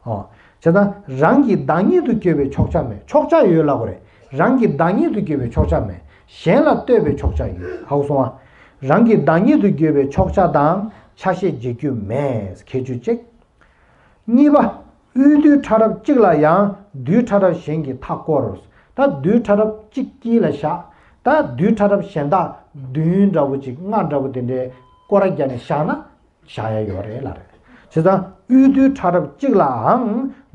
ཨོ། བྱས་ཙང་རང་གི་བདག་ཉིད་དུ་གྱུར་པའི་ཕྱོགས་ཆ་མེད། ཕྱོགས་ཆ་ཡོད་ལབ་དགོས་རེད། རང་གི་བདག་ཉིད་དུ་གྱུར་པའི་ཕྱོགས་ཆ་མེད། གཞན་ལ་ལྟོས་པའི་ཕྱོགས་ཆ་ཡོད། ཧ་གོ་སོང་ང་། རང་གི་བདག་ཉིད་དུ་གྱུར་པའི་ཕྱོགས་ཆ་དང་ཆ་ཤས་འབྱེད་རྒྱུ་མེད། ཁྱད་ཆོས་གཅིག་གཉིས་པ། དབུས་རྡུལ་ཕྲ་རབ་གཅིག་ལ་ཡང་རྡུལ་ཕྲ་རབ་གཞན་གྱིས་མཐའ་བསྐོར། ད་རྡུལ་ཕྲ་རབ་གཅིག་དཀྱིལ་ལ་བཞག་ད་རྡུལ་ཕྲ་རབ་གཞན་དག་བདུན་འདྲ་བོ་ཅིག་ལྔ་འདྲ་བོ་དེ་འདྲའི་སྐོར་ར་བརྒྱབ་ནས་བཞག་ན་བཞག་ཡ་ཡོད་རེད་ལབ་རེད། བྱས་ཙང་དབུས་རྡུལ་ཕྲ་རབ་གཅིག་ལའང་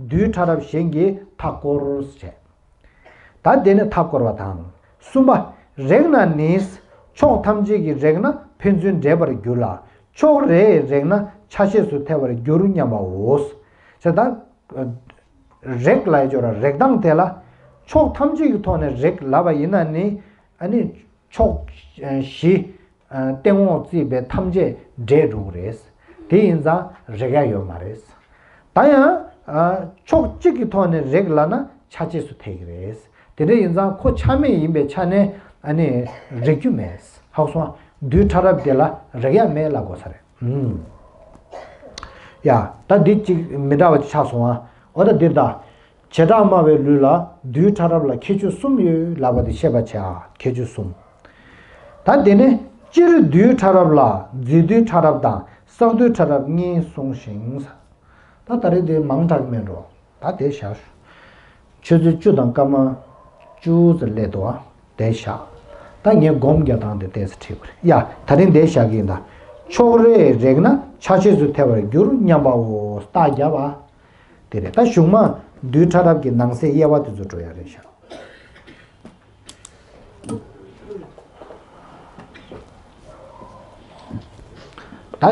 རྡུལ་ཕྲ་རབ་གཞན་གྱིས་མཐའ་བསྐོར་བྱས། ད་དེ་ནི་མཐའ་བསྐོར་བ་དང་། གསུམ་པ། རེག་ན་ནི། ཕྱོགས་ཐམས་ཅད་ཀྱིས་རེག་ན་ཕན་ཚུན་འདྲེས་པར་འགྱུར་ལ། ཕྱོགས་རེས་རེག་ན་ཆ་ཤས་སུ་ཐལ་བར་འགྱུར་སྙམ་པའོ། ཟེར་ད། རེག་ལ་ཡ་སྦྱོར་བ་རེག་སྟངས་དེ་ལ། ཕྱོགས་ཐམས་ཅད་ཀྱི་ཐོག་ནས་རེག་ལབ་པ་ཡིན་ན་ནི། ཨ་ནི། ཕྱོགས་བཞི། སྟེང་འོག་བརྩིས་པའི་ཐམས་ཅད་འདྲེས་འགྲོ་གི་རེད། དེ་ཡིན་ཙང་རེག་ཡ་ཡོད་མ་རེད། ད་ཡང་། ཕྱོགས་གཅིག་གི་ཐོག་ནས་རེག་ལབ་ན་ཆ་བྱད་སུ་ཐལ་གི་རེད། དེ་འདྲ་ཡིན་ཙང་ཁོ་ཆ་མེད་ཡིན་པའི་ཆ་ནས་ཨ་ནི་རེག་རྒྱུ་མེད། ཧ་གོ་སོང་ང་། རྡུལ་ཕྲ་རབ་དེ་ལ་རེག་ཡ་མེད་ལབ་དགོས་ས་རེད། ཨུམ། ཡ། ད་འདི་གཅིག་མི་འདྲ་བ་ཅིག་ཆགས་སོང་ང་། འོ་ད་འདིར་ད། བྱེ་བྲག་སྨྲ་བའི་ལུགས་ལ་རྡུལ་ཕྲ་རབ་ལ་ཁྱད་ཆོས་གསུམ་ཡོད་ལབ་པ་དེ་བཤད་པ་བྱ། ཁྱད་ཆོས་གསུམ། ད་དེ་ནས་སྤྱིར་རྡུལ་ཕྲ་རབ་ལ་རྫས་རྡུལ་ཕྲ་རབ་དང་བསགས་རྡུལ་ཕྲ་རབ་གཉིས་གསུངས་ཤིང་། ད་ད་རེས་དེ་མང་དྲགས་མེད་འགྲོ། ད་དེ་བཞག་ཆུ་ཚོད་བཅུ་དང་སྐར་མ་བཅུ་ཙམ་སླེབས་འདུག་ཨ། དེ་བཞག་ད་ངས་སྒོམ་རྒྱག་སྟངས་དེ་ཏོག་ཙམ་ཁྲིད་པ་རེད་ཡ། ད་རིང་དེ་བཞག་གི་ཡིན་ད། ཕྱོགས་རེས་རེག་ན་ཆ་ཤས་སུ་ཐལ་བར་འགྱུར་སྙམ་པའོ། རྟགས་བརྒྱབ་པ། དེ་རེད། ད་གཞུག་མ་རྡུལ་ཕྲ་རབ་ཀྱི་ནང་གསེས་དབྱེ་བ་དེ་ཚོ་འགྲོ་ཡ་རེད་ཤག